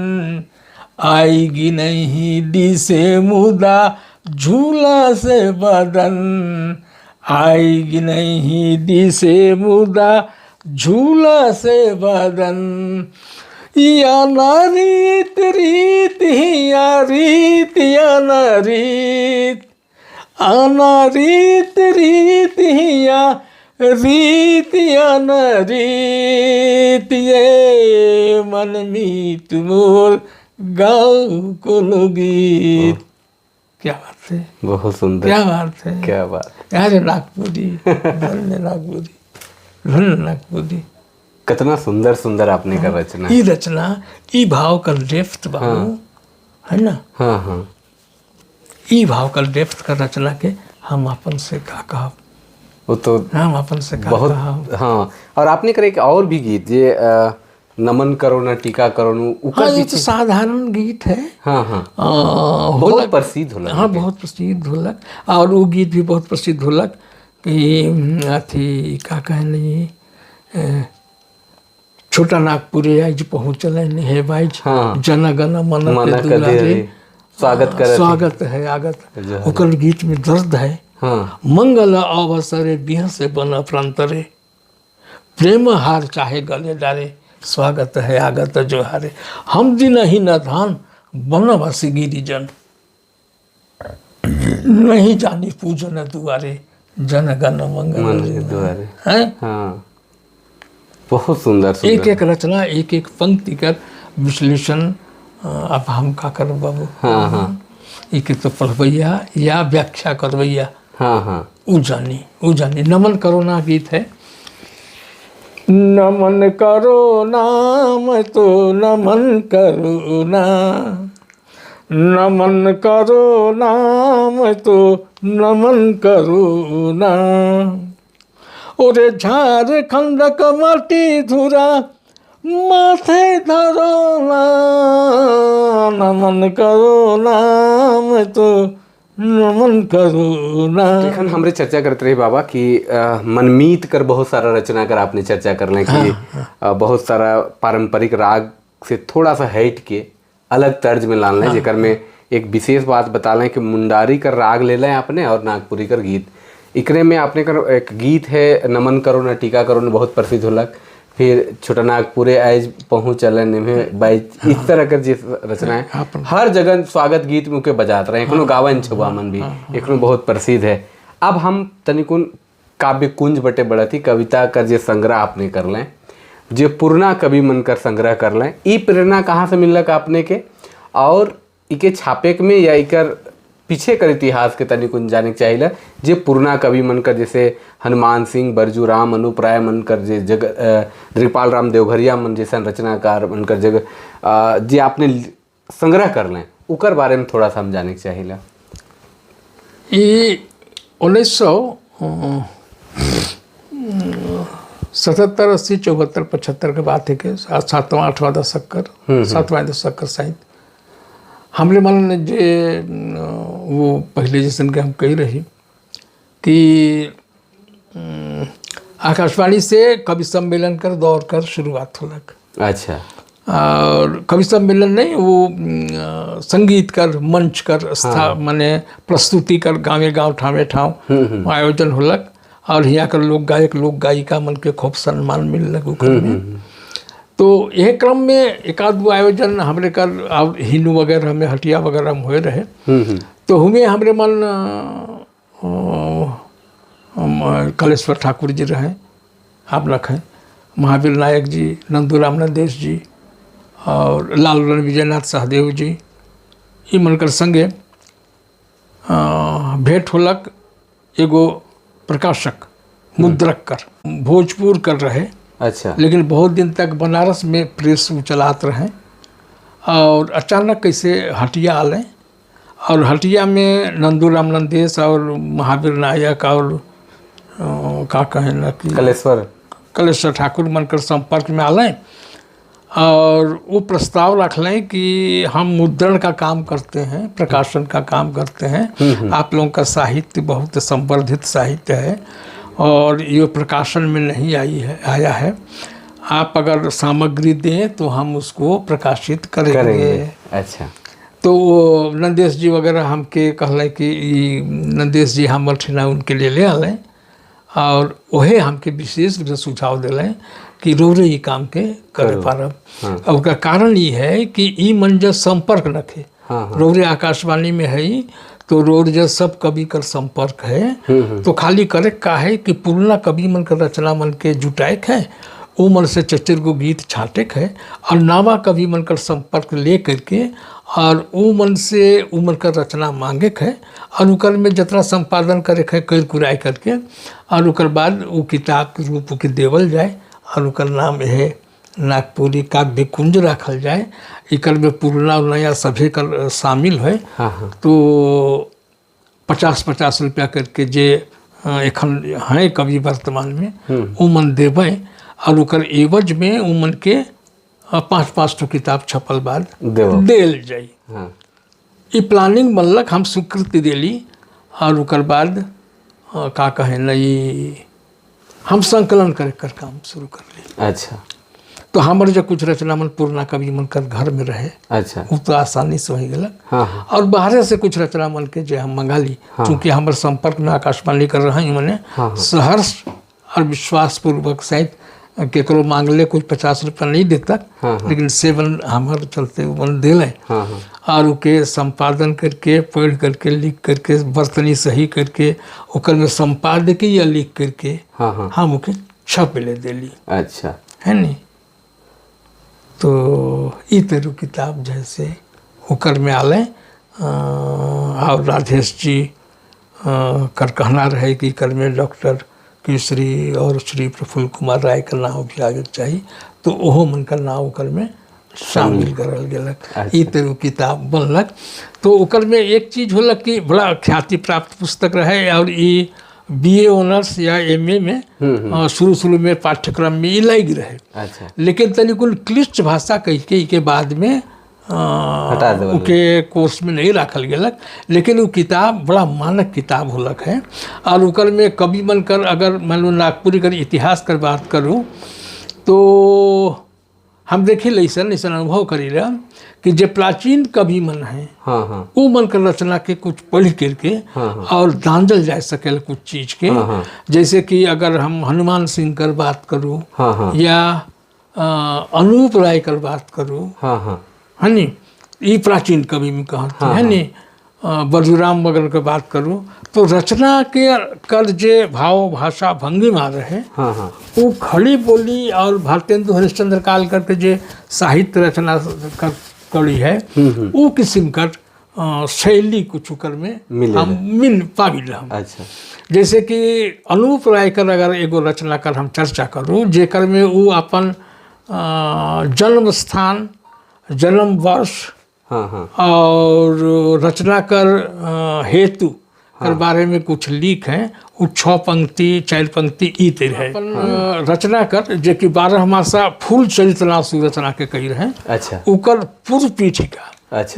आएगी नहीं दिसे मुदा झूला से बदन, आएगी नहीं दिसे मुदा झूला से बदन, या ना रीत रीत हिया रीत या ना रीत, आना रीत रीत हिया रीत या न रीत, ये मन मीत मोर गाओ कोनो गीत। क्या बात है! बहुत सुंदर। क्या बात है! क्या बात! अरे नागपुरी, धन्य नागपुरी, धन्य नागपुरी। कितना सुंदर सुंदर आपने का रचना। ई रचना, ई भाव का डेप्थ बाबू, है ना? हाँ हाँ ई भाव का डेप्थ का रचना के हम अपन से का कहब। वो तो हम अपन से का बहुत कहब। हाँ, और आपने करे एक और भी गीत ये नमन करो ना टीका करो नु उकर। हाँ, ये तो साधारण गीत है। हाँ हाँ बहुत बहुत प्रसिद्ध होला। हाँ, बहुत प्रसिद्ध होलक और वो गीत भी बहुत प्रसिद्ध होलक कि अथी का कहनी, छोटा नागपुरी आज पहुँचल हे भाई, जन गण मन मन के के दुलारे, दुलारे, स्वागत करत। स्वागत है आगत। ओकर गीत में दर्द है। मंगल अवसरे बिह से बन प्रांतरे, प्रेम हार चाहे गले डारे, स्वागत है आगत जोहारे, हम दिन ही न धान वनवासी गिरिजन, नहीं जानी पूजन दुआरे जन गण मंगल मन के द्वारे। हैं। हाँ, बहुत सुंदर एक सुंदर। एक रचना, एक एक पंक्ति कर विश्लेषण। अब हम का करब बाबू? हाँ हाँ एक तो पढ़बैया या व्याख्या करबैया हाँ हाँ उ जानी, उ जानी। नमन करो ना गीत है, नमन करो नाम तो नमन करो ना, नमन करो नाम तो नमन करो ना, ओरे झारखंड क माटी धुरा माथे धरो ना, नमन करो नाम तो नमन करो ना। तो एखन हमरे चर्चा करते रही बाबा कि मनमीत कर बहुत सारा रचना कर आपने चर्चा कर लें कि बहुत सारा पारंपरिक राग से थोड़ा सा हट के अलग तर्ज में लान लें, जेकर में एक विशेष बात बता लें कि मुंडारी कर राग ले लें आपने और नागपुरी कर गीत। इकरे में आपने कर एक गीत है नमन करो ना टीका करो ना, बहुत प्रसिद्ध होलक। फिर छोटा नागपुरे आइज पहुँचल निम्हे बाइज, इस तरह कर जिस रचना है हर जगह स्वागत गीत में के बजात रहे, एखनो गावन छुआ मन भी एखनो बहुत प्रसिद्ध है। अब हम तनिकुन काव्य कुंज बटे बढ़ती कविता कर जे संग्रह आपने कर लें, जे पुरना कवि मन कर संग्रह कर लें, ई प्रेरणा कहाँ से मिलक आपने के और इके छापेक में या इकर पीछे कर इतिहास के तनिकुन जाने के चाहिए जे पुरना कवि मन कर, जैसे हनुमान सिंह, बरजू राम, अनूप राय मन कर, जे जग द्रिपाल राम देवघरिया मन जैसा रचनाकार मन कर जग जे आपने संग्रह कर लें, उकर बारे में थोड़ा सा हम जाने के चाहिए। ये 1977, 80, 74, 75 के बात है कि सातवां आठवां दशक कर, सातवां दशक कर शायद हमरे मन जे वो पहले जैसन के हम कही रही कि आकाशवाणी से कवि सम्मेलन कर दौर कर शुरुआत होलक। अच्छा। और कवि सम्मेलन नहीं, वो संगीत कर मंच कर माने प्रस्तुति कर गाँवे गाँव ठावे ठाव आयोजन होलक और यहाँ कर लोग गायक लोग गायिका मन के खूब सम्मान मिललक ओकर में। तो यह क्रम में एक आध गो आयोजन हमरे कर और हिनू वगैरह में हटिया वगैरह में हुए रहे। तो हुए हमरे मन कलेश्वर ठाकुर जी रहे, आप रखें महावीर नायक जी, नंदूराम नंदेश जी और लाल विजयनाथ सहदेव जी, ई मनकर संगे भेंट होलक। एगो प्रकाशक मुद्रक कर भोजपुर कर रहे। अच्छा। लेकिन बहुत दिन तक बनारस में प्रेस चलात रहे और अचानक कैसे हटिया आले और हटिया में नंदूराम नंदेश और महावीर नायक और का कहें ना कि कलेश्वर कलेश्वर ठाकुर मनकर संपर्क में आलें और वो प्रस्ताव रख लें कि हम मुद्रण का काम करते हैं, प्रकाशन का काम करते हैं, आप लोगों का साहित्य बहुत संवर्धित साहित्य है और ये प्रकाशन में नहीं आई है आया है, आप अगर सामग्री दें तो हम उसको प्रकाशित करेंगे। अच्छा। तो वो नंदेश जी वगैरह हमके कहलें कि ई नंदेश जी हमर ठिना उनके लिए ले आलें और वहे हमके विशेष रूप से सुझाव दिलें कि रोरे ई काम के करे पारब। हाँ। और ओकर कारण ये है कि ई मन जब संपर्क रखे। हाँ, हाँ। रोरे आकाशवाणी में है ही, तो रोज जब सब कवि कर संपर्क है तो खाली करे का है कि पुरना कवि मन कर रचना मन के जुटाए है, वो मन से चचर को गीत छाटे है और नावा कवि मन कर संपर्क ले करके और वो मन से वो मन कर रचना मांगे है और उकर में जितना संपादन करे है कर कुराई करके और उकर बाद वो किताब के रूप के देवल जाए और उकर नाम है नागपुरी काव्य कुंज रखल जाए। इकर में पुरना और नया सभी कर शामिल है। हाँ हाँ। तो 50-50 रुपया करके जे एखन हैं कवि वर्तमान में वो मन देवें और ओकर एवज में वो मन के 5-5 ठो किताब छपल बाद देल जाई। हाँ। ई प्लानिंग बनलक, हम स्वीकृति देली और ओकर बाद का कहे न ई हम संकलन करे कर काम शुरू कर ली। अच्छा। तो हमर जो कुछ रचना मन पुरना कवि मन कर घर में रहे। अच्छा। वो तो आसानी से हो गलक। हाँ, हाँ। और बाहर से कुछ रचना मन के जो हम मंगा ली। हाँ। चूँकि हमारे संपर्क में आकाशवाणी कर रहे हैं मने हाँ, हाँ। सहर्ष और विश्वास पूर्वक सहित केकरो मांगले कुछ 50 रुपया नहीं देता, हाँ, हाँ। लेकिन सेवन हमारे चलते वो मन दिले हाँ हाँ और ओके संपादन करके, पढ़ करके, लिख करके, वर्तनी सही करके, ओकर में संपादकीय लिख करके हाँ हाँ हम ओके छप ले देली। है नी? तो ई तरह किताब जैसे ओकर में आले और राधेश जी कर कहना रहे कि कर में डॉक्टर केसरी और श्री प्रफुल्ल कुमार राय का नाम भी आगे चाहिए, तो ओहो मन का नाम ओकर में शामिल करल गेलक। ई तरह किताब बनलक। तो ओकर में एक चीज होलक कि बड़ा ख्याति प्राप्त पुस्तक रहे और ई बीए ऑनर्स या एमए में शुरू शुरू में पाठ्यक्रम में ई लग रहे। लेकिन तनिकुल क्लिष्ट भाषा कह के के बाद में हटा देवल। ओके कोर्स में नहीं राखल गेलक, लेकिन वो किताब बड़ा मानक किताब होलक है। और ओकर में कवि मन कर अगर मान लो नागपुरी कर इतिहास कर बात करूँ, तो हम देखी ऐसन ऐसन अनुभव करी रहा कि जे प्राचीन कवि मन है, हाँ हाँ वो मन कर रचना के कुछ पढ़ करके और दांजल जा सकेल कुछ चीज के। हाँ, हाँ। जैसे कि अगर हम हनुमान सिंह कर बात करूँ हाँ हाँ या अनूप राय कर बात करूँ, हाँ हाँ है नी, ई प्राचीन कवि में कहते है नी, बरजूराम मगन के बात करूँ, तो रचना के कर जे भाव, भाषा, भंगिमा रहे, हाँ हाँ वो खड़ी बोली और भारतेंदु हरिश्चंद्र काल करके जे साहित्य रचना कर करी है, वो किस्म कर शैली कुछ कर में मिले। हम मिल पाबिल हम। जैसे कि अनूप राय कर अगर एगो रचना कर हम चर्चा करूँ, जेकर में वो अपन जन्म स्थान, जन्म वर्ष हाँ हाँ और रचना कर हेतु कर बारे में कुछ लिख है, वो छः पंक्ति, चार पंक्ति ई तिर है। अपन रचना कर जे कि 12 मासा फूल चरित नाम से रचना के कही रहे, ओकर पूर्व पीठिका,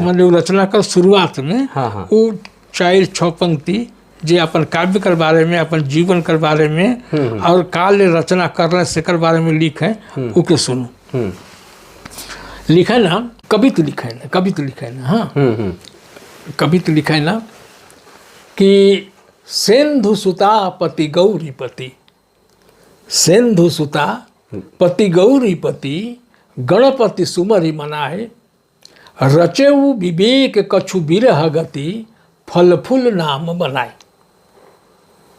माने वो रचना कर शुरुआत में हाँ हाँ वो चार छः पंक्ति जे अपन काव्य कर बारे में, अपन जीवन कर बारे में और काल रचना कर रहे से बारे में लिख है, ओके सुनू। लिखे ना कवित, लिखे ना कवित, लिखे ना, हाँ। हम्म हम्म कवित लिखे ना कि सिंधु सुता पति गौरीपति, सिंधु सुता पति गौरीपति, गणपति सुमरि मनाए, रचेउ विवेक कछु विरह गति, फल फूल नाम बनाए।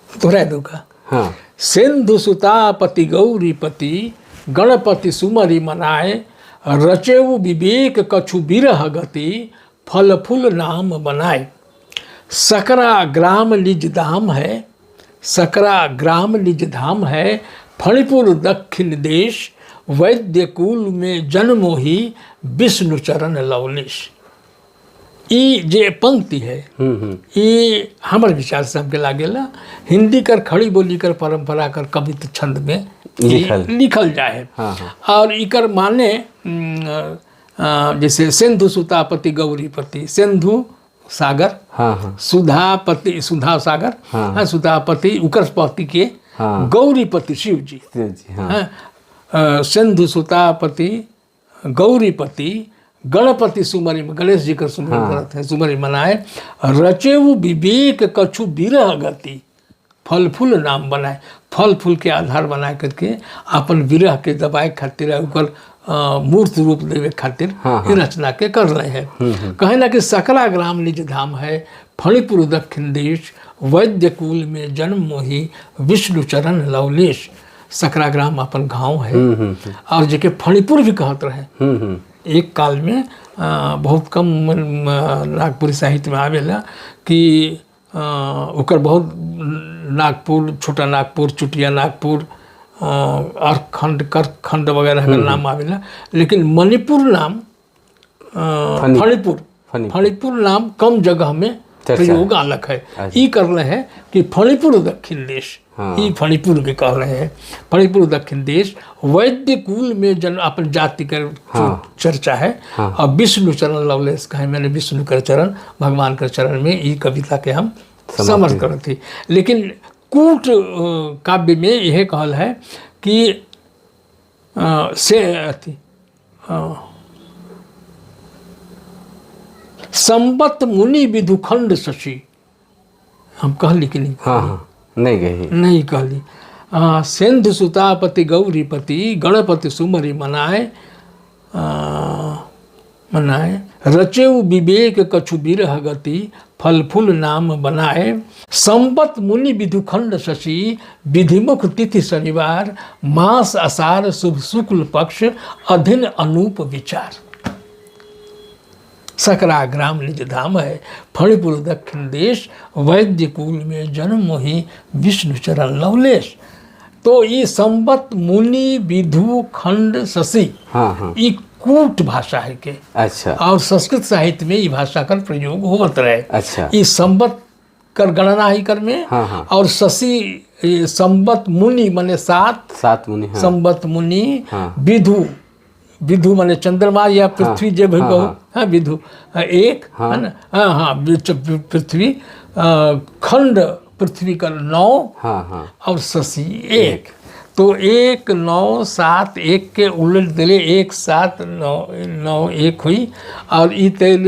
दोहरा दूंगा। हाँ। सिंधु सुता पति गौरीपति, गणपति सुमरि मनाए, रचेउ विवेक कछु विरह गति, फल फूल नाम बनाए। सकरा ग्राम निज धाम है, सकरा ग्राम निज धाम है, फणिपुर दक्षिण देश, वैद्य कुल में जन्म मोहि, विष्णु चरण लवलेश। ई जे पंक्ति है, हम्म हम्म ई हमर विचार से हमके लागेला हिंदी कर खड़ी बोली कर परंपरा कर कवित छंद में ई लिखल। लिखल जाए। हाँ हाँ और इकर माने जैसे सिंधु सुतापति गौरीपति, सिंधु सागर, हाँ हाँ सुधापति, सुधा सागर, हाँ, सुधापति उकर पति के, गौरीपति शिव जी। शिव जी, हाँ। हाँ, सिंधु सुतापति गौरीपति, गणपति सुमरि, गणेश जी का सुमरन करत है, सुमरि मनाए, रचेउ विवेक कछु विरह गति, फल फूल नाम बनाए। फल फूल के आधार बना करके अपन विरह के दबाए खातिर, ओकर मूर्त रूप देवे खातिर ये रचना के कर रहे हैं। कहे ना कि सकरा ग्राम निज धाम है, फणिपुर दक्षिण देश, वैद्य कुल में जन्म मोही, विष्णु चरण लवलेश। सकरा ग्राम अपन गांव है और जेके फणिपुर भी कहत रहे। हम्म हम्म एक काल में बहुत कम नागपुरी साहित्य में आवेला कि ओकर बहुत नागपुर, छोटा नागपुर, चुटिया नागपुर, अर्खंड, कर्कखंड वगैरह का नाम आवेला, लेकिन मणिपुर नाम फणिपुर। फणिपुर। फणिपुर नाम कम जगह में चर्चा। प्रयोग अलग है। ई कर रहे हैं कि फणिपुर दक्षिण देश, ई फणिपुर के कह रहे हैं, फणिपुर दक्षिण देश, वैद्य कुल में जन, अपन जाति कर चर्चा है। और विष्णु चरण लवलेश कहे, मैंने विष्णु कर चरण, भगवान कर चरण में ई कविता के हम समर्थ करत थी। लेकिन कूट काव्य में यह कहल है कि से अथी संबत मुनि विधुखंड शशि, हम कहली कि नहीं? हाँ हाँ, नहीं गई। नहीं कहली। सेंधु सुतापति गौरीपति गणपति सुमरि मनाए मनाए रचेउ विवेक कछु बिरह गति फल फूल नाम बनाए। संपत मुनि विधु खंड शशि विधिमुख तिथि शनिवार मास असार शुभ शुक्ल पक्ष अधीन अनूप विचार। सकरा ग्राम निज धाम है, फणिपुर दक्षिण देश, वैद्य कुल में जन्म मोहि विष्णु चरण लवलेश। तो ये संबत मुनि विधु खंड शशि हाँ हाँ ई कूट भाषा है के और संस्कृत साहित्य में ई भाषा का प्रयोग होवत रहे। ई संबत कर गणना ही कर में हाँ, हाँ। और शशि ये संबत मुनि माने सात, सात मुनि, हाँ। संबत मुनि, विधु, विधु माने चंद्रमा या पृथ्वी जे भी कहो, हाँ विधु, हाँ, एक है ना, हाँ हाँ पृथ्वी, खंड पृथ्वी का 9 हाँ हाँ और शशि 1, तो 1 9 7 1 के उलट दिले 1 7 9 9 1 हुई। और ई तेल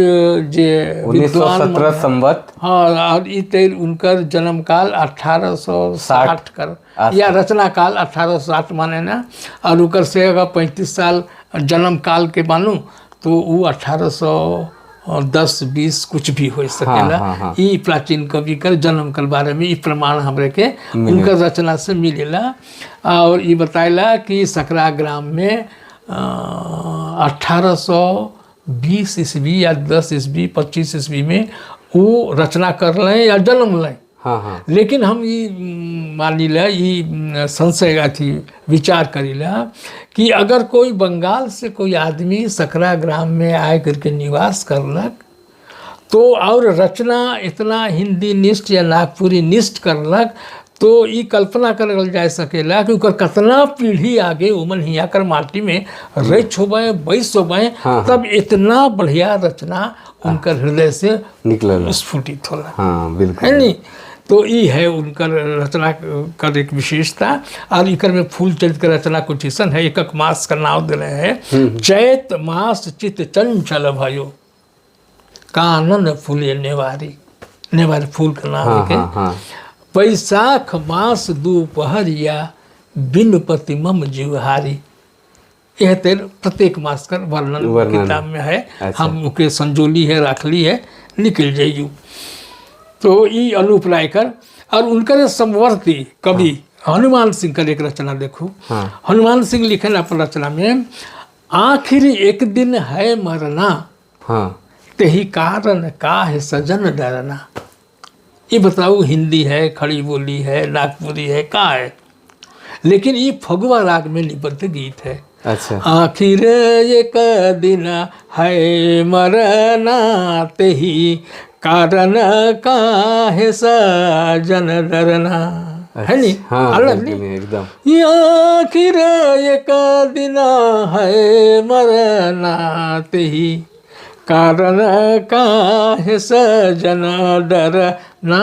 जे उन्नीस सौ विद्वान सत्रह संवत। हाँ, और ई तेल उनकर जन्म काल 1860 कर या रचना काल 1860 माने ना, और उकर से अगर 35 साल जन्म काल के मानू तो वो 1810 20 कुछ भी हो सकेला। हाँ, हाँ। ई प्राचीन कवि कर जन्म कर बारे में ई प्रमाण हमरे के उनकर रचना से मिलेला। और ई बताइला कि सकरा ग्राम में 1820 ईस्वी या 10 ईस्वी 25 ईस्वी में वो रचना कर रहे या जन्म लें। हाँ हाँ लेकिन हम ई मानिला, ई संशय अथी विचार करीला कि अगर कोई बंगाल से कोई आदमी सकरा ग्राम में आए करके निवास करलक तो और रचना इतना हिंदी निष्ठ या नागपुरी निष्ठ करलक तो ई कल्पना करल जा सकेला कि ओकर कतना पीढ़ी आगे उमन हिया कर माटी में रच होबे, बैस होबे, तब इतना बढ़िया रचना उनकर हृदय से निकलल। स्फुटित होला। हाँ बिल्कुल है नी? तो ई है उनकर रचना कर एक विशेषता। और इकर में फूल चरित के रचना कुछ ऐसन है, एक एक मास का नाम दिले है। चैत मास चित चंचल भयो, कानन फूले नेवारी, नेवारी फूल का नाम है के। हाँ हाँ बैसाख मास दोपहरिया, बिन पति मम जीवहारी। यह तेर प्रत्येक मास का वर्णन वर्णन। किताब में है। हम ओके संजोली है, राखली है, निकल जाइयो। तो ई अनूप राय कर और उनकर समवर्ती कवि हनुमान सिंह कर एक रचना देखो। हनुमान सिंह लिखन अपन रचना में, आखिर एक दिन है मरना, तेही कारण काहे सजन डरना। ये बताओ, हिंदी है, खड़ी बोली है, नागपुरी है, का है? लेकिन ये फगुआ राग में निबद्ध गीत है। आखिर एक दिन है मरना, तेही कारण काहे सजन डरना। है नी? हाँ। अलग बिल्कुल नी? एकदम। आखिर एक दिन है मरना, तेही कारण काहे सजन डरना,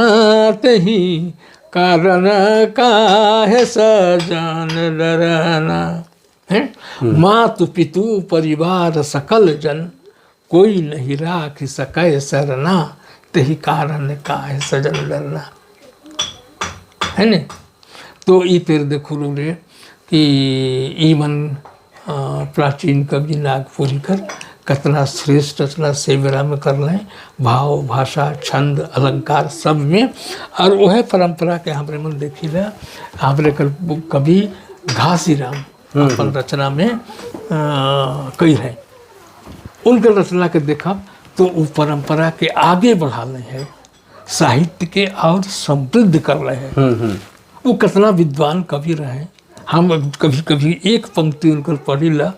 तेही कारण काहे सजन डरना है। मातु पितु परिवार सकल जन, कोई नहीं राख सके सरना, तेही कारण काहे सजन डरना। है ने? तो ई तेर देखो रे कि ई मन प्राचीन कवि नागपुरी कर कतना श्रेष्ठ रचना सेवरा में कर रहे, भाव, भाषा, छंद, अलंकार सब में। और वह परंपरा के हमरे मन देखिला, हमरे कर कवि घासीराम अपन रचना में कई है। उनके रचना के देखब तो वो परंपरा के आगे बढ़ा रहे हैं, साहित्य के और समृद्ध कर रहे हैं। वो कितना विद्वान कवि रहे, हम कभी कभी एक पंक्ति उनकर पढ़ीला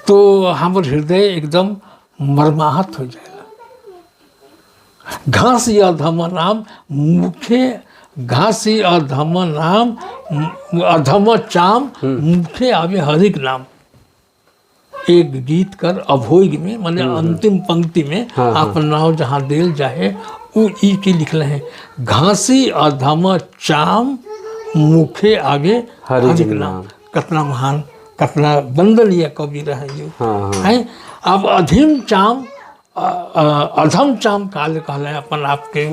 तो हमर हृदय एकदम मर्माहत हो जाएगा। घासी अधम नाम मुखे, घासी अधम नाम अधम चाम मुखे आवे हरिक नाम। एक गीत कर अभोग में माने अंतिम पंक्ति में आपन नाव जहाँ देल जाहे उ ई के लिखले हैं, घासी अधम चाम मुखे आवे हरिक हरिक नाम। कतना महान, कतना वंदनीय कवि रहे जो। हाँ हाँ है। अब अधीम चाम अधम चाम काल कहले अपन आपके।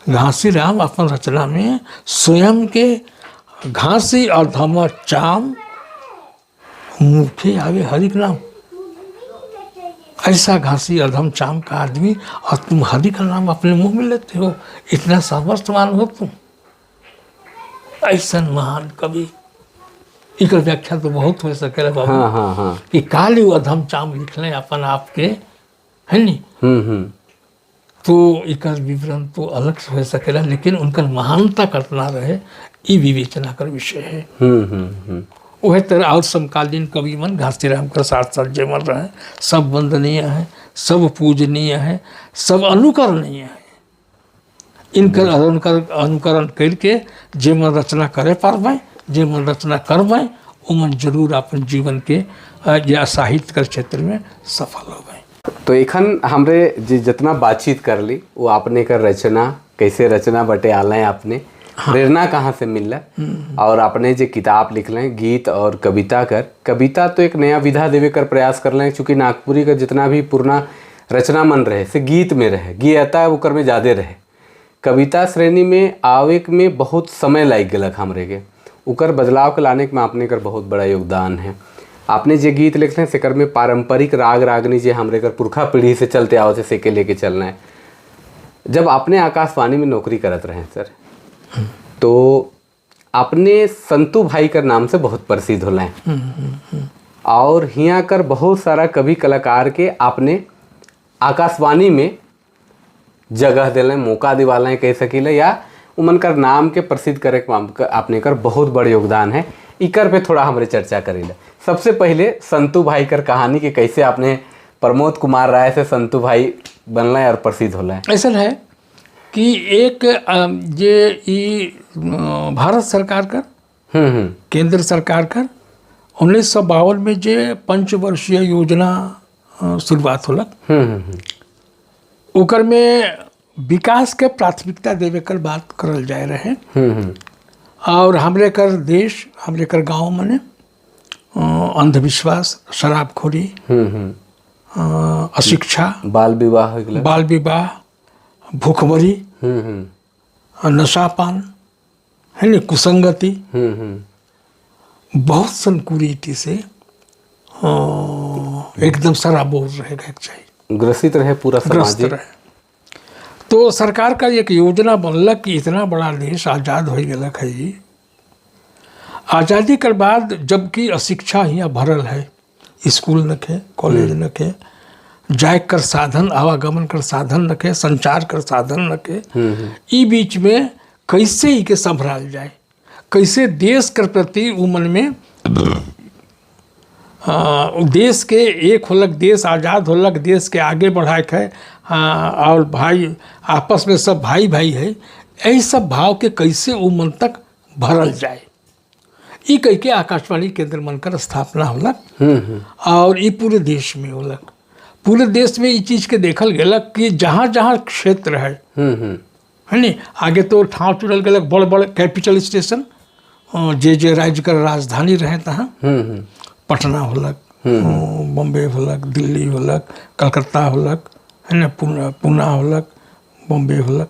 घासीराम अपन रचना में स्वयं के घासी अधम चाम मुखे आवे हरि के नाम। ऐसा घासी अधम चाम का आदमी और तुम हरि का नाम अपने मुंह में लेते हो, इतना सामर्थ्यवान हो तुम। ऐसा महान कवि, एकर व्याख्या तो बहुत हो सकेला बाबू। हाँ हाँ हाँ कि काली उ अधम चाम लिखले अपन आपके है नी। हम्म हम्म तो एकर विवरण तो अलग से हो सकेला, लेकिन उनकर महानता कतना रहे ई विवेचना कर विषय है। हम्म हम्म हम्म वह तरह और समकालीन कवि मन घासीराम के साथ साथ जेमन रहे, सब वंदनीय है, सब पूजनीय है, सब अनुकरणीय है। इनकर अनुकरण करके जे मन रचना करे पारबै, जे मन रचना करबै, उमन जरूर अपन जीवन के या साहित्य के क्षेत्र में सफल हो गए। तो एखन हमरे जे जितना बातचीत कर ली वो आपने कर रचना कैसे रचना बटे आल हैं, आपने प्रेरणा कहाँ से मिलला और आपने जो किताब लिखल गीत और कविता कर, कविता तो एक नया विधा देवे कर प्रयास कर रहे, चूँकि नागपुरी का जितना भी पुराना रचना मन रहे से गीत में रहे, गीयता ओकर में ज़्यादा रहे। कविता श्रेणी में आवेक में बहुत समय लाग गलक हमरे के, उकर बदलाव के लाने में आपने कर बहुत बड़ा योगदान है। आपने जे गीत लिखले हैं सेकर में पारंपरिक राग रागनी जे हमरे कर पुरखा पीढ़ी से चलते आवत है सेके लेके चलना है। जब आपने आकाशवाणी में नौकरी करत रहे सर, तो आपने संतू भाई कर नाम से बहुत प्रसिद्ध होला हैं और हियाँ कर बहुत सारा कवि कलाकार के आपने आकाशवाणी में जगह दिलें, मौका दिवालें कह सकीले, या उमन कर नाम के प्रसिद्ध करे के आपने कर बहुत बड़ योगदान है। इकर पे थोड़ा हमरे चर्चा करेला। सबसे पहले संतू भाई कर कहानी के कैसे आपने प्रमोद कुमार राय से संतू भाई बनला और प्रसिद्ध होला है। ऐसा है कि एक जे ई भारत सरकार कर, केंद्र सरकार कर 1952 में जे पंचवर्षीय योजना शुरुआत होलक, ओकर में विकास के प्राथमिकता देवे कर बात करल जाए रहे। और हमरे कर देश, हमरे कर गांव मने अंधविश्वास, शराबखोरी, अशिक्षा, बाल विवाह हो गेलै। बाल विवाह, भूखमरी, नशापान है नी, कुसंगति, बहुत सन कुरीति से एकदम सराबोर रहेगा चाहिए, ग्रसित रहे पूरा ग्रस्त समाज। रहे। तो सरकार का एक योजना बनलक कि इतना बड़ा देश आज़ाद हो गलक है जी। आज़ादी के बाद जबकि अशिक्षा हियाँ भरल है, स्कूल नखे, कॉलेज नखे, जाए कर साधन, आवागमन कर साधन नखे, संचार कर साधन नखे, ई बीच में कैसे ई के संभराल जाए, कैसे देश के प्रति उ मन में देश के एक होलक, देश आज़ाद होलक, देश के आगे बढ़ाए के है, और भाई आपस में सब भाई भाई है, यही सब भाव के कैसे उ मन तक भरल जाए, ई कह के आकाशवाणी केंद्र मन कर स्थापना होलक। और ई पूरे देश में होलक। पूरे देश में ई चीज़ के देखल गेलक कि जहाँ जहाँ क्षेत्र है, है नी, आगे तो ठाव चुनल गेलक बड़ बड़ कैपिटल स्टेशन, जे जे राज्य कर राजधानी रहे तहाँ, पटना होलक, बम्बे होलक, दिल्ली होलक, कलकत्ता होलक, है ना, पूना पूना होलक, बम्बे होलक।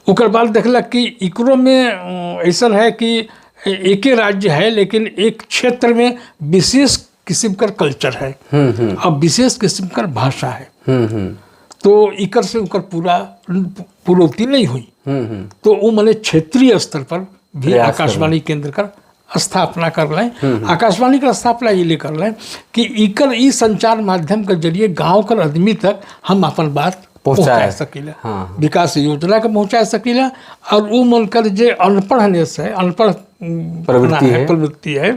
ओकर बाद देखलक कि इकरो में ऐसा है कि एके राज्य है लेकिन एक क्षेत्र में विशेष किस्म का कल्चर है और विशेष किस्म का भाषा है, तो इकर से उकर पूरा पूर्ति नहीं हुई, तो वो मने क्षेत्रीय स्तर पर भी आकाशवाणी केंद्र कर स्थापना कर लें। आकाशवाणी का स्थापना ये कर लें कि इकर ई संचार माध्यम के जरिए गांव कर आदमी तक हम अपन बात पहुँचा सकीला, हाँ। विकास योजना के पहुँचा सकीला। और वो मन कर जे अनपढ़ है, अनपढ़ प्रवृत्ति है,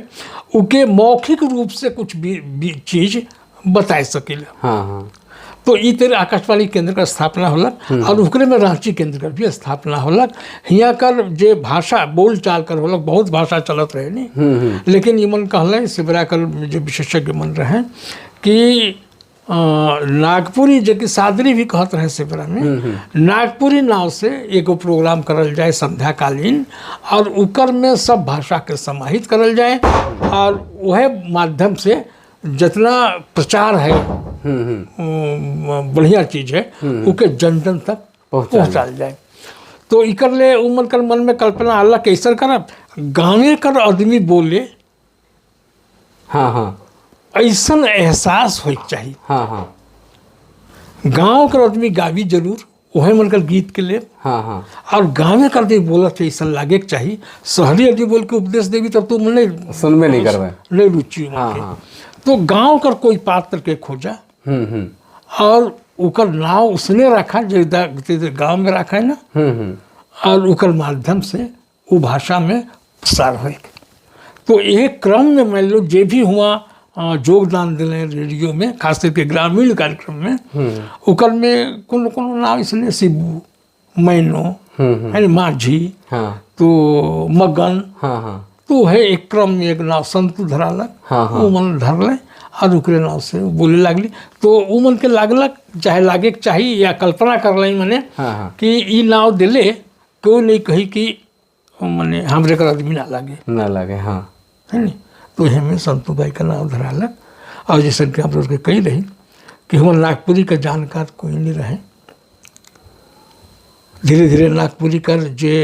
उके मौखिक रूप से कुछ भी चीज बता सकीला। हाँ, हाँ। तो ई तरह आकाशवाणी केंद्र का स्थापना होलक और ओकरे में रांची केंद्र का भी स्थापना होलक। हियाँ कर जे भाषा बोल चाल कर होलक, बहुत भाषा चलत रहे नी, लेकिन इमन कहलें शिवरा कर जो विशेषज्ञ मन रहे कि नागपुरी जे कि सादरी भी कहत रहे शिवरा में, नागपुरी नाव से एगो प्रोग्राम करल जाए संध्याकालीन और उकर में सब भाषा के समाहित करल जाए और वह माध्यम से जितना प्रचार है बढ़िया चीज़ है उके जन जन तक पहुँचाल जाए। तो इकर ले उमन कर मन में कल्पना आला कैसन करब गाँवे कर आदमी बोले। हाँ हाँ ऐसन एहसास होइके चाही। हाँ हाँ गाँव कर आदमी गावी जरूर वही मन कर गीत के लिए। हाँ हाँ और गाँवे कर आदमी बोलत है ऐसा लागे के चाही। शहरी आदमी बोल के उपदेश देवी तब तो नहीं सुनबे नहीं करबे। नहीं रुचि उमन हाँ के। हाँ तो गांव कर कोई पात्र के खोजा और ओकर नाव उसने रखा जो गांव में रखा है ना, और ओकर माध्यम से वो भाषा में प्रसार हो। तो एक क्रम में मान लो जे भी हुआ योगदान दिले रेडियो में, खास करके ग्रामीण कार्यक्रम में, ओकर में कोनो कोनो नाम इसने शिबू, मैनो है, माझी, तो मगन, हाँ हाँ तो है एक क्रम में एक नाव संतु धरालक। हाँ। वो मन धरले और ओकरे नाव से बोले लागली। तो वो मन के लागलक चाहे लागे के चाही या कल्पना कर ली मने हाँ हाँ कि ई नाव दिले कोई नहीं कही कि मने हमरे कर आदमी ना लागे। ना लगे, हाँ। है नी? तो हमें संतु भाई का नाम धरालक। और जैसे कि आप लोग के कही रही कि हम नागपुरी का जानकार कोई नहीं रहे। धीरे धीरे नागपुरी का जे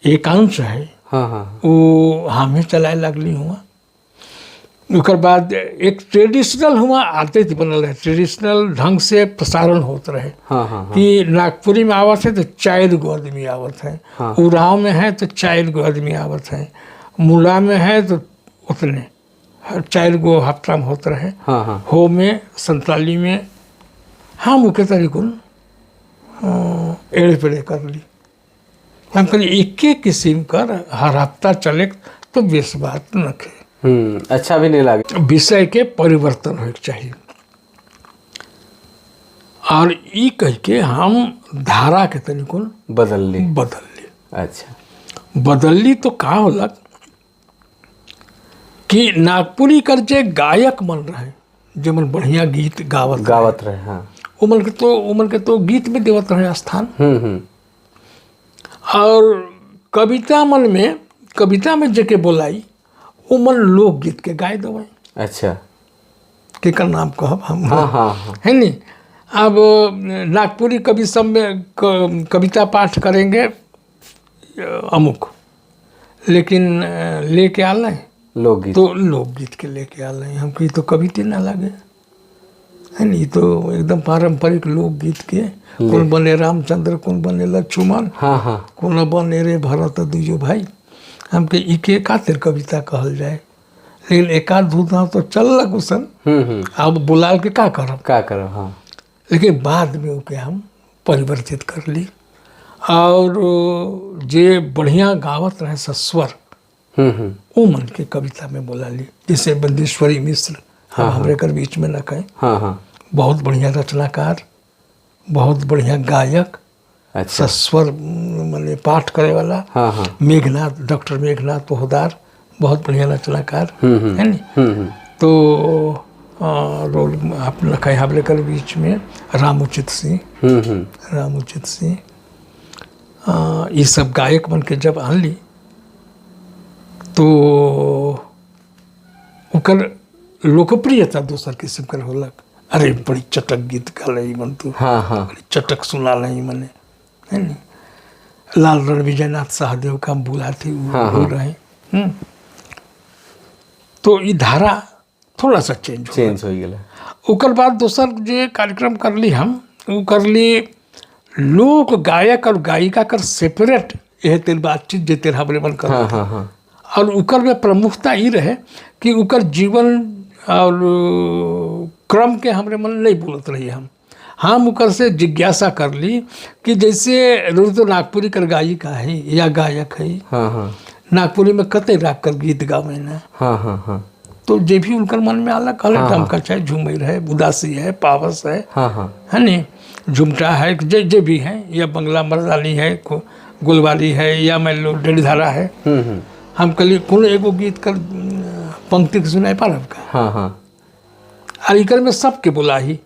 एकांश है हाँ हाँ वो हमें चलाए लगली हुआ। ओकर बाद एक ट्रेडिशनल हुआ आदत बनल रहे, ट्रेडिशनल ढंग से प्रसारण होत रहे। हाँ हाँ कि नागपुरी में आवत है तो 4 गो आदमी आवत है, उरांव में है तो 4 गो आदमी आवत है, मुला में है तो उतने 4 गो हफ्ता में होत रहे। हाँ हाँ हो में संताली में हम ओके तरीकुन एड़े पेड़े कर ली। हम कहली एके किस्म कर हर हफ्ता चले तो बेस बात न खे, अच्छा भी नहीं लागे। विषय के परिवर्तन होके चाहिए। और ई कह के हम धारा के तनिकुन बदल ली। बदल ली। अच्छा। बदलली तो का होला कि नागपुरी कर जे गायक मन रहे, जे मन बढ़िया गीत गावत गावत रहे, हाँ। उमन के तो गीत में देवत रहे स्थान। और कविता मन में, कविता में जेके बोलाई वो मन लोकगीत के गाय देवे। अच्छा। केकर नाम कहब हम? हाँ हाँ हाँ है नी? अब नागपुरी कवि सब में कविता पाठ करेंगे अमुक, लेकिन लेके आल नहीं लोकगीत, तो लोकगीत के लेके आल नहीं। हमको ये तो कविते ना लगे है नी, तो एकदम पारंपरिक लोकगीत के कौन बने रामचंद्र, कौन बने लक्ष्मण, हाँ हाँ कौन बने रे भरत दुजो भाई, हमके इके खातिर कविता कहल जाए। लेकिन एकाध दू दाव तो चलक उसन, अब बुलाल के का करब, का करब, हाँ। लेकिन बाद में ओके हम परिवर्तित कर ली। और जे बढ़िया गावत रहे सस्वर वो मन के कविता में बोला ली, जैसे बंदेश्वरी मिश्र, हम हमरे कर बीच में न कहें, हाँ हाँ बहुत बढ़िया रचनाकार, बहुत बढ़िया गायक, अच्छा, सस्वर माने पाठ करे वाला। हाँ हाँ मेघनाथ, डॉक्टर मेघनाथ पोहदार बहुत बढ़िया रचनाकार है नी। तो रोल आप लखाई हमले कर बीच में रामउचित सिंह, रामउचित सिंह, ये सब गायक बन के जब आन ली तो ओकर लोकप्रियता दोसर किस्म कर होलक। अरे बड़ी चटक गीत गा रही मन तू, हाँ हाँ बड़ी चटक सुना रही मने, है नी। लाल रण विजयनाथ शाहदेव का हम बुलाते वो रहे। तो ये धारा थोड़ा सा चेंज हो गया। ओकर बाद दोसर जे कार्यक्रम कर ली हम, वो कर ली लोक गायक और गायिका कर सेपरेट, यह तेर बातचीत जे तेर हमरे मन कर। हाँ हाँ हाँ और उकर में प्रमुखता ये रहे कि उकर जीवन और क्रम के हमरे मन नहीं बोलत रही। हम उकर से जिज्ञासा कर ली कि जैसे रोज तो नागपुरी कर गायिका है या गायक है, हाँ हाँ नागपुरी में कते राग कर गीत गावे ना, हाँ हाँ हाँ तो जे भी उनकर मन में आला कहले ढमका चाहे झूमर है, उदासी है, पावस है, हाँ हाँ है नी, झुमटा है, जे जे भी है, या बंगला मर्दानी है, गोलवाली है, या मान लो डढ़धारा है। हम कहली कोनो एगो गीत कर पंक्ति के सुनाए पारब का? हाँ हाँ और इकर में सबके बुलाही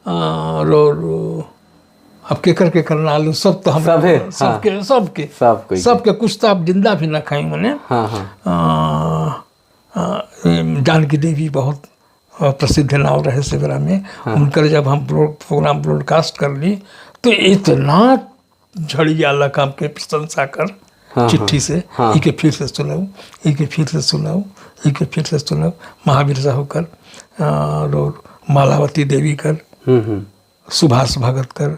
और अब केकर केकर नालू सब तो हम सबे, हाँ। सबके सबके सब कोई सबके कुछ तो आप जिंदा भी ना खाई मने। हाँ हाँ जानकी देवी बहुत प्रसिद्ध नाव रहे सेवरा में। हाँ। उनकर जब हम प्रोग्राम ब्रॉडकास्ट कर ली तो इतना झड़ी आलक हमके प्रशंसा कर हाँ, चिट्ठी से। इके फिर से सुनाऊ, इके फिर से सुनाऊ, इके फिर से सुनाऊ। महावीर साहू कर और मालावती देवी कर, हम्म हम्म सुभाष भगत कर,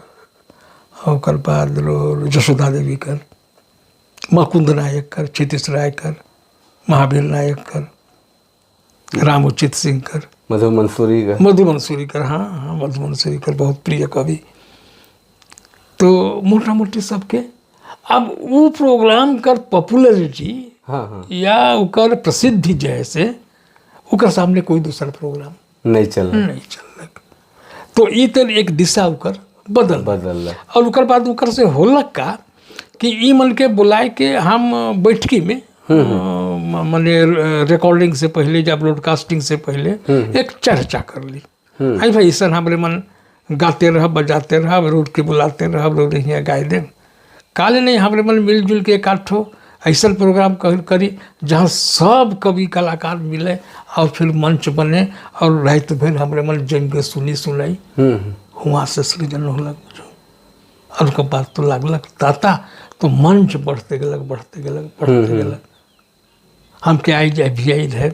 ओकर बाद जशोदा देवी कर, मुकुंद नायक कर, क्षितिश राय कर, महावीर नायक कर, रामउचित सिंह कर, मधु मंसूरी का। मधु मंसूरी कर, हाँ हाँ, मधु मंसूरी कर बहुत प्रिय कवि। तो मोटा मोटी सबके अब वो प्रोग्राम कर पॉपुलरिटी हाँ हाँ या ओकर प्रसिद्धि जैसे ओकर सामने कोई दूसरा प्रोग्राम नहीं चल नहीं चलक। तो ई तर एक दिशा ओकर बदल बदल। और ओकर बाद ओकर से होलक का कि ई मन के बुलाए के हम बैठकी में माने रिकॉर्डिंग से पहले या ब्रॉडकास्टिंग से पहले एक चर्चा कर ली। आई भाई, ऐसा हमारे मन गाते रह, बजाते रह, रोड के बुलाते रह, रोड हियाँ गाय दे काले नहीं, हमारे मन मिलजुल के एक ठो ऐसा प्रोग्राम करी जहाँ सब कवि कलाकार मिले और फिर मंच बने और रात भर हमारे मन जम के सुनी सुनाई। हुआ से सृजन होलक बुझो। और ओकर बाद तो लागलक ताता तो मंच बढ़ते गेलक, बढ़ते गेलक, बढ़ते गेलक। हम के आई जाए भी आई रहे,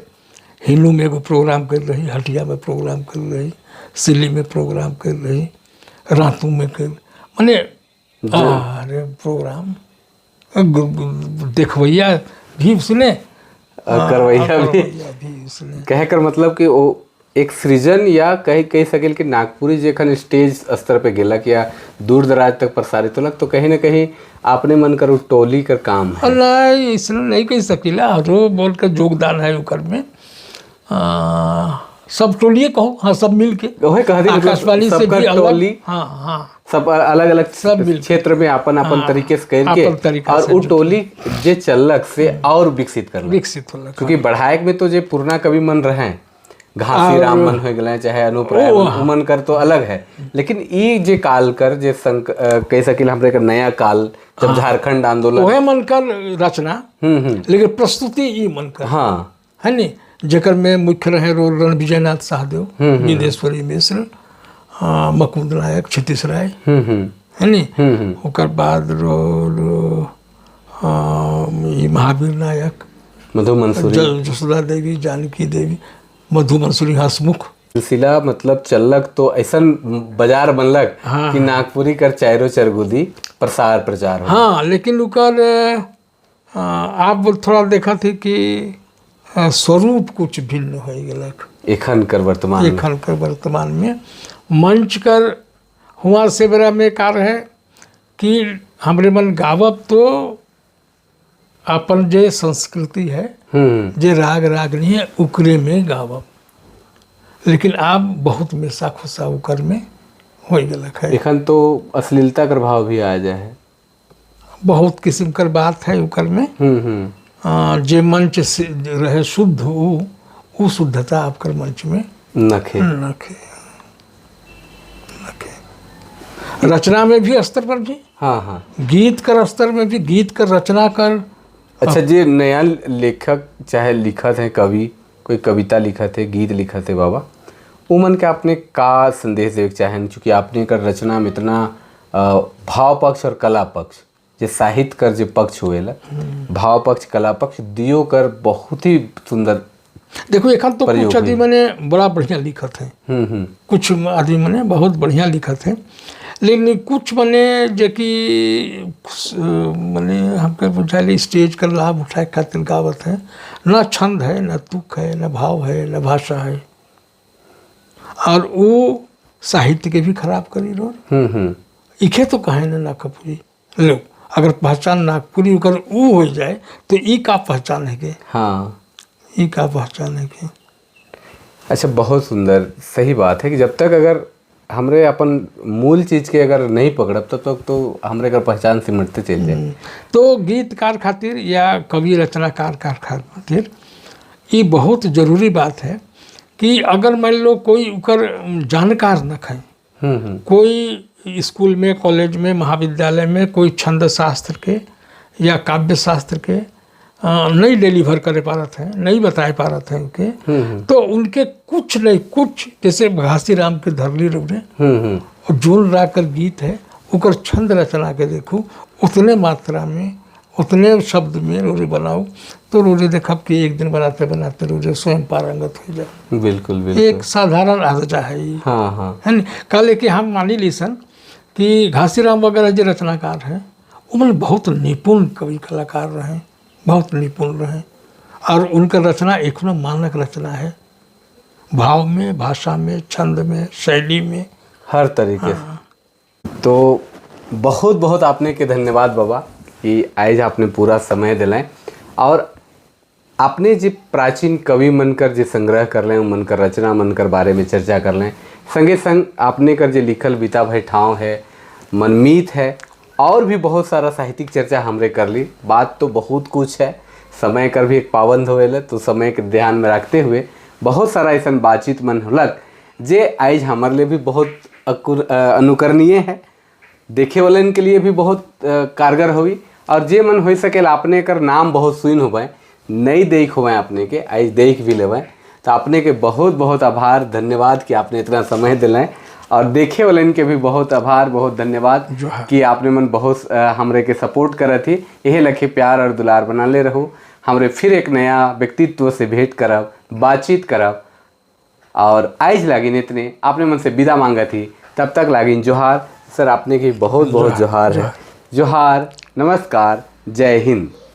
हिलू में एगो प्रोग्राम कर रही, हटिया में प्रोग्राम कर रही, सिली में प्रोग्राम कर रही, रातू में कर, माने अरे प्रोग्राम देखवैया भी सुने और करवैया भी। करवैया भी सुने। कहे कर मतलब कि वो एक सृजन या कही कही सकेल कि नागपुरी जखन स्टेज स्तर पे गेलक या दूर दराज तक प्रसारित होलक तो कहीं ना कहीं आपने मन कर उ टोली कर काम है। नहीं, इसलिए नहीं कह सकीला, हरो बोल के योगदान है ओकर में। सब टोलिए कहो, हाँ, सब मिल के। वही कह दी मतलब आकाशवाणी से सबका भी अलग। टोली। हाँ हाँ सब अलग अलग सब मिल के। क्षेत्र में अपन अपन तरीके से कर अपन के तरीका और से उ टोली जे चलक से और विकसित करलक। विकसित होलक। क्योंकि बढ़ाए में तो जे पुरना कवि मन रहे, घासी राम मन हो गए चाहे अनूप राय मन, मन कर तो अलग है, लेकिन ई जे काल कर जे कह सकिल हमरे कर नया काल जब झारखंड आंदोलन ओहे मन कर रचना, हम्म हम्म लेकिन प्रस्तुति ई मन कर है नी, जेकर में मुख्य रहे रोल रण विजयनाथ शाहदेव, विदेश्वरी मिश्र, मुकुंद नायक, क्षितिश राय, हम्म हम्म है नी। हम्म ओकर बाद रोल ई महावीर नायक, मधु मंसूरी, जसोदा देवी, जानकी देवी, मधु मंसूरी, हसमुख। सिलसिला मतलब चलक तो ऐसा बाजार बनलक कि नागपुरी कर चायरो चरगुदी प्रसार प्रचार हो। हाँ, लेकिन उकर आप थोड़ा देखा थी कि स्वरूप कुछ भिन्न हो गलक। एखन कर वर्तमान में। एखन कर वर्तमान में मंच कर हुआ से बेरा में का रहे कि हमरे मन गावब तो अपन जे संस्कृति है, जे राग रागनी है उकरे में गावब, लेकिन अब बहुत मिसा खुसा उकर में हो गलक है। एखन तो अश्लीलता कर भाव भी आ जाए है। बहुत किस्म कर बात है उकर में। हम्म हम्म जे मंच से रहे शुद्ध उ शुद्धता आपकर मंच में नखे। नखे नखे, रचना में भी स्तर पर भी, हाँ हाँ गीत कर स्तर में भी, गीत कर रचना कर। अच्छा, जे नया लेखक चाहे लिखत है कवि, कोई कविता लिखत है, गीत लिखत है बाबा, उमन के आपने का संदेश देवे चाहें? चूँकि आपने कर रचना में इतना भाव पक्ष और कला पक्ष, जे साहित्य कर जे पक्ष हुएला, भाव पक्ष कला पक्ष दियो कर बहुत ही सुंदर देखो, एखन तो प्रयोग कुछ आदमी मने बड़ा बढ़िया लिखत है। हम्म हम्म कुछ आदमी मने बहुत बढ़िया लिखत है, लेकिन कुछ मने जे कि मने हमके बुझाइल स्टेज कर लाभ उठाए खातिर गावत है। न छंद है, न तुक है, न भाव है, न भाषा है, और वो साहित्य के भी खराब करी रोल। हम्म हम्म इखे तो कहे ना नागपुरी लो, अगर पहचान नागपुरी अगर ऊ हो जाए तो ई का पहचान है के? ई का पहचान है के? अच्छा, बहुत सुंदर, सही बात है कि जब तक अगर हमरे अपन मूल चीज के अगर नहीं पकड़ब तब तक तो हमरे अगर पहचान सिमटते चल जाए। तो गीतकार खातिर या कवि रचनाकार कार खातिर ये बहुत जरूरी बात है कि अगर मान लो कोई उकर जानकार न खाए, हम्म हम्म कोई स्कूल में, कॉलेज में, महाविद्यालय में कोई छंद शास्त्र के या काव्य शास्त्र के नहीं डिलीवर करे पारत है, नहीं बताए पारत है उनके, तो उनके कुछ नहीं कुछ जैसे घासी राम के धरली रूप ने हम्म हम्म और जोन रा कर गीत है ओकर छंद रचना के देखू, उतने मात्रा में उतने शब्द में रोरे बनाऊ तो रोरे देखब कि एक दिन बनाते बनाते रोरे स्वयं पारंगत हो जाए। बिल्कुल बिल्कुल। एक साधारण अर्जा है ई। हाँ हाँ है नी? काले कि हम मानी लीसन कि घासीराम वगैरह जो रचनाकार हैं वो मन बहुत निपुण कवि कलाकार रहे, बहुत निपुण रहे और उनका रचना एखनो मानक रचना है, भाव में, भाषा में, छंद में, शैली में, हर तरीके से। तो बहुत बहुत आपने के धन्यवाद बाबा कि आज आपने पूरा समय दिलाए और आपने जो प्राचीन कवि मनकर जो संग्रह कर लें, मनकर रचना मनकर बारे में चर्चा कर लें, संगे संग आपने कर जो लिखल बीता भाई ठाव है, मनमीत है, और भी बहुत सारा साहित्यिक चर्चा हमरे कर ली। बात तो बहुत कुछ है, समय कर भी एक पाबंद होवेला, तो समय के ध्यान में रखते हुए बहुत सारा ऐसा बातचीत मन होलक जे आज हमारे लिए भी बहुत अनुकरणीय है, देखे वालन के लिए भी बहुत कारगर हुई। और जे मन हो सके आपने कर नाम बहुत सुन होबे, नहीं देख होबे आपने के, आज देख भी लेवे। तो आपने के बहुत बहुत आभार, धन्यवाद कि आपने इतना समय दिलाए। और देखे वालन के भी बहुत आभार, बहुत धन्यवाद कि आपने मन बहुत हमरे के सपोर्ट करत थी। यही लखे प्यार और दुलार बना ले रहो। हमरे फिर एक नया व्यक्तित्व से भेंट करब, बातचीत करब। और आज लागिन इतने आपने मन से विदा मांगा थी, तब तक लागिन जोहार। सर आपने की बहुत बहुत जोहार है, जोहार, नमस्कार, जय हिंद।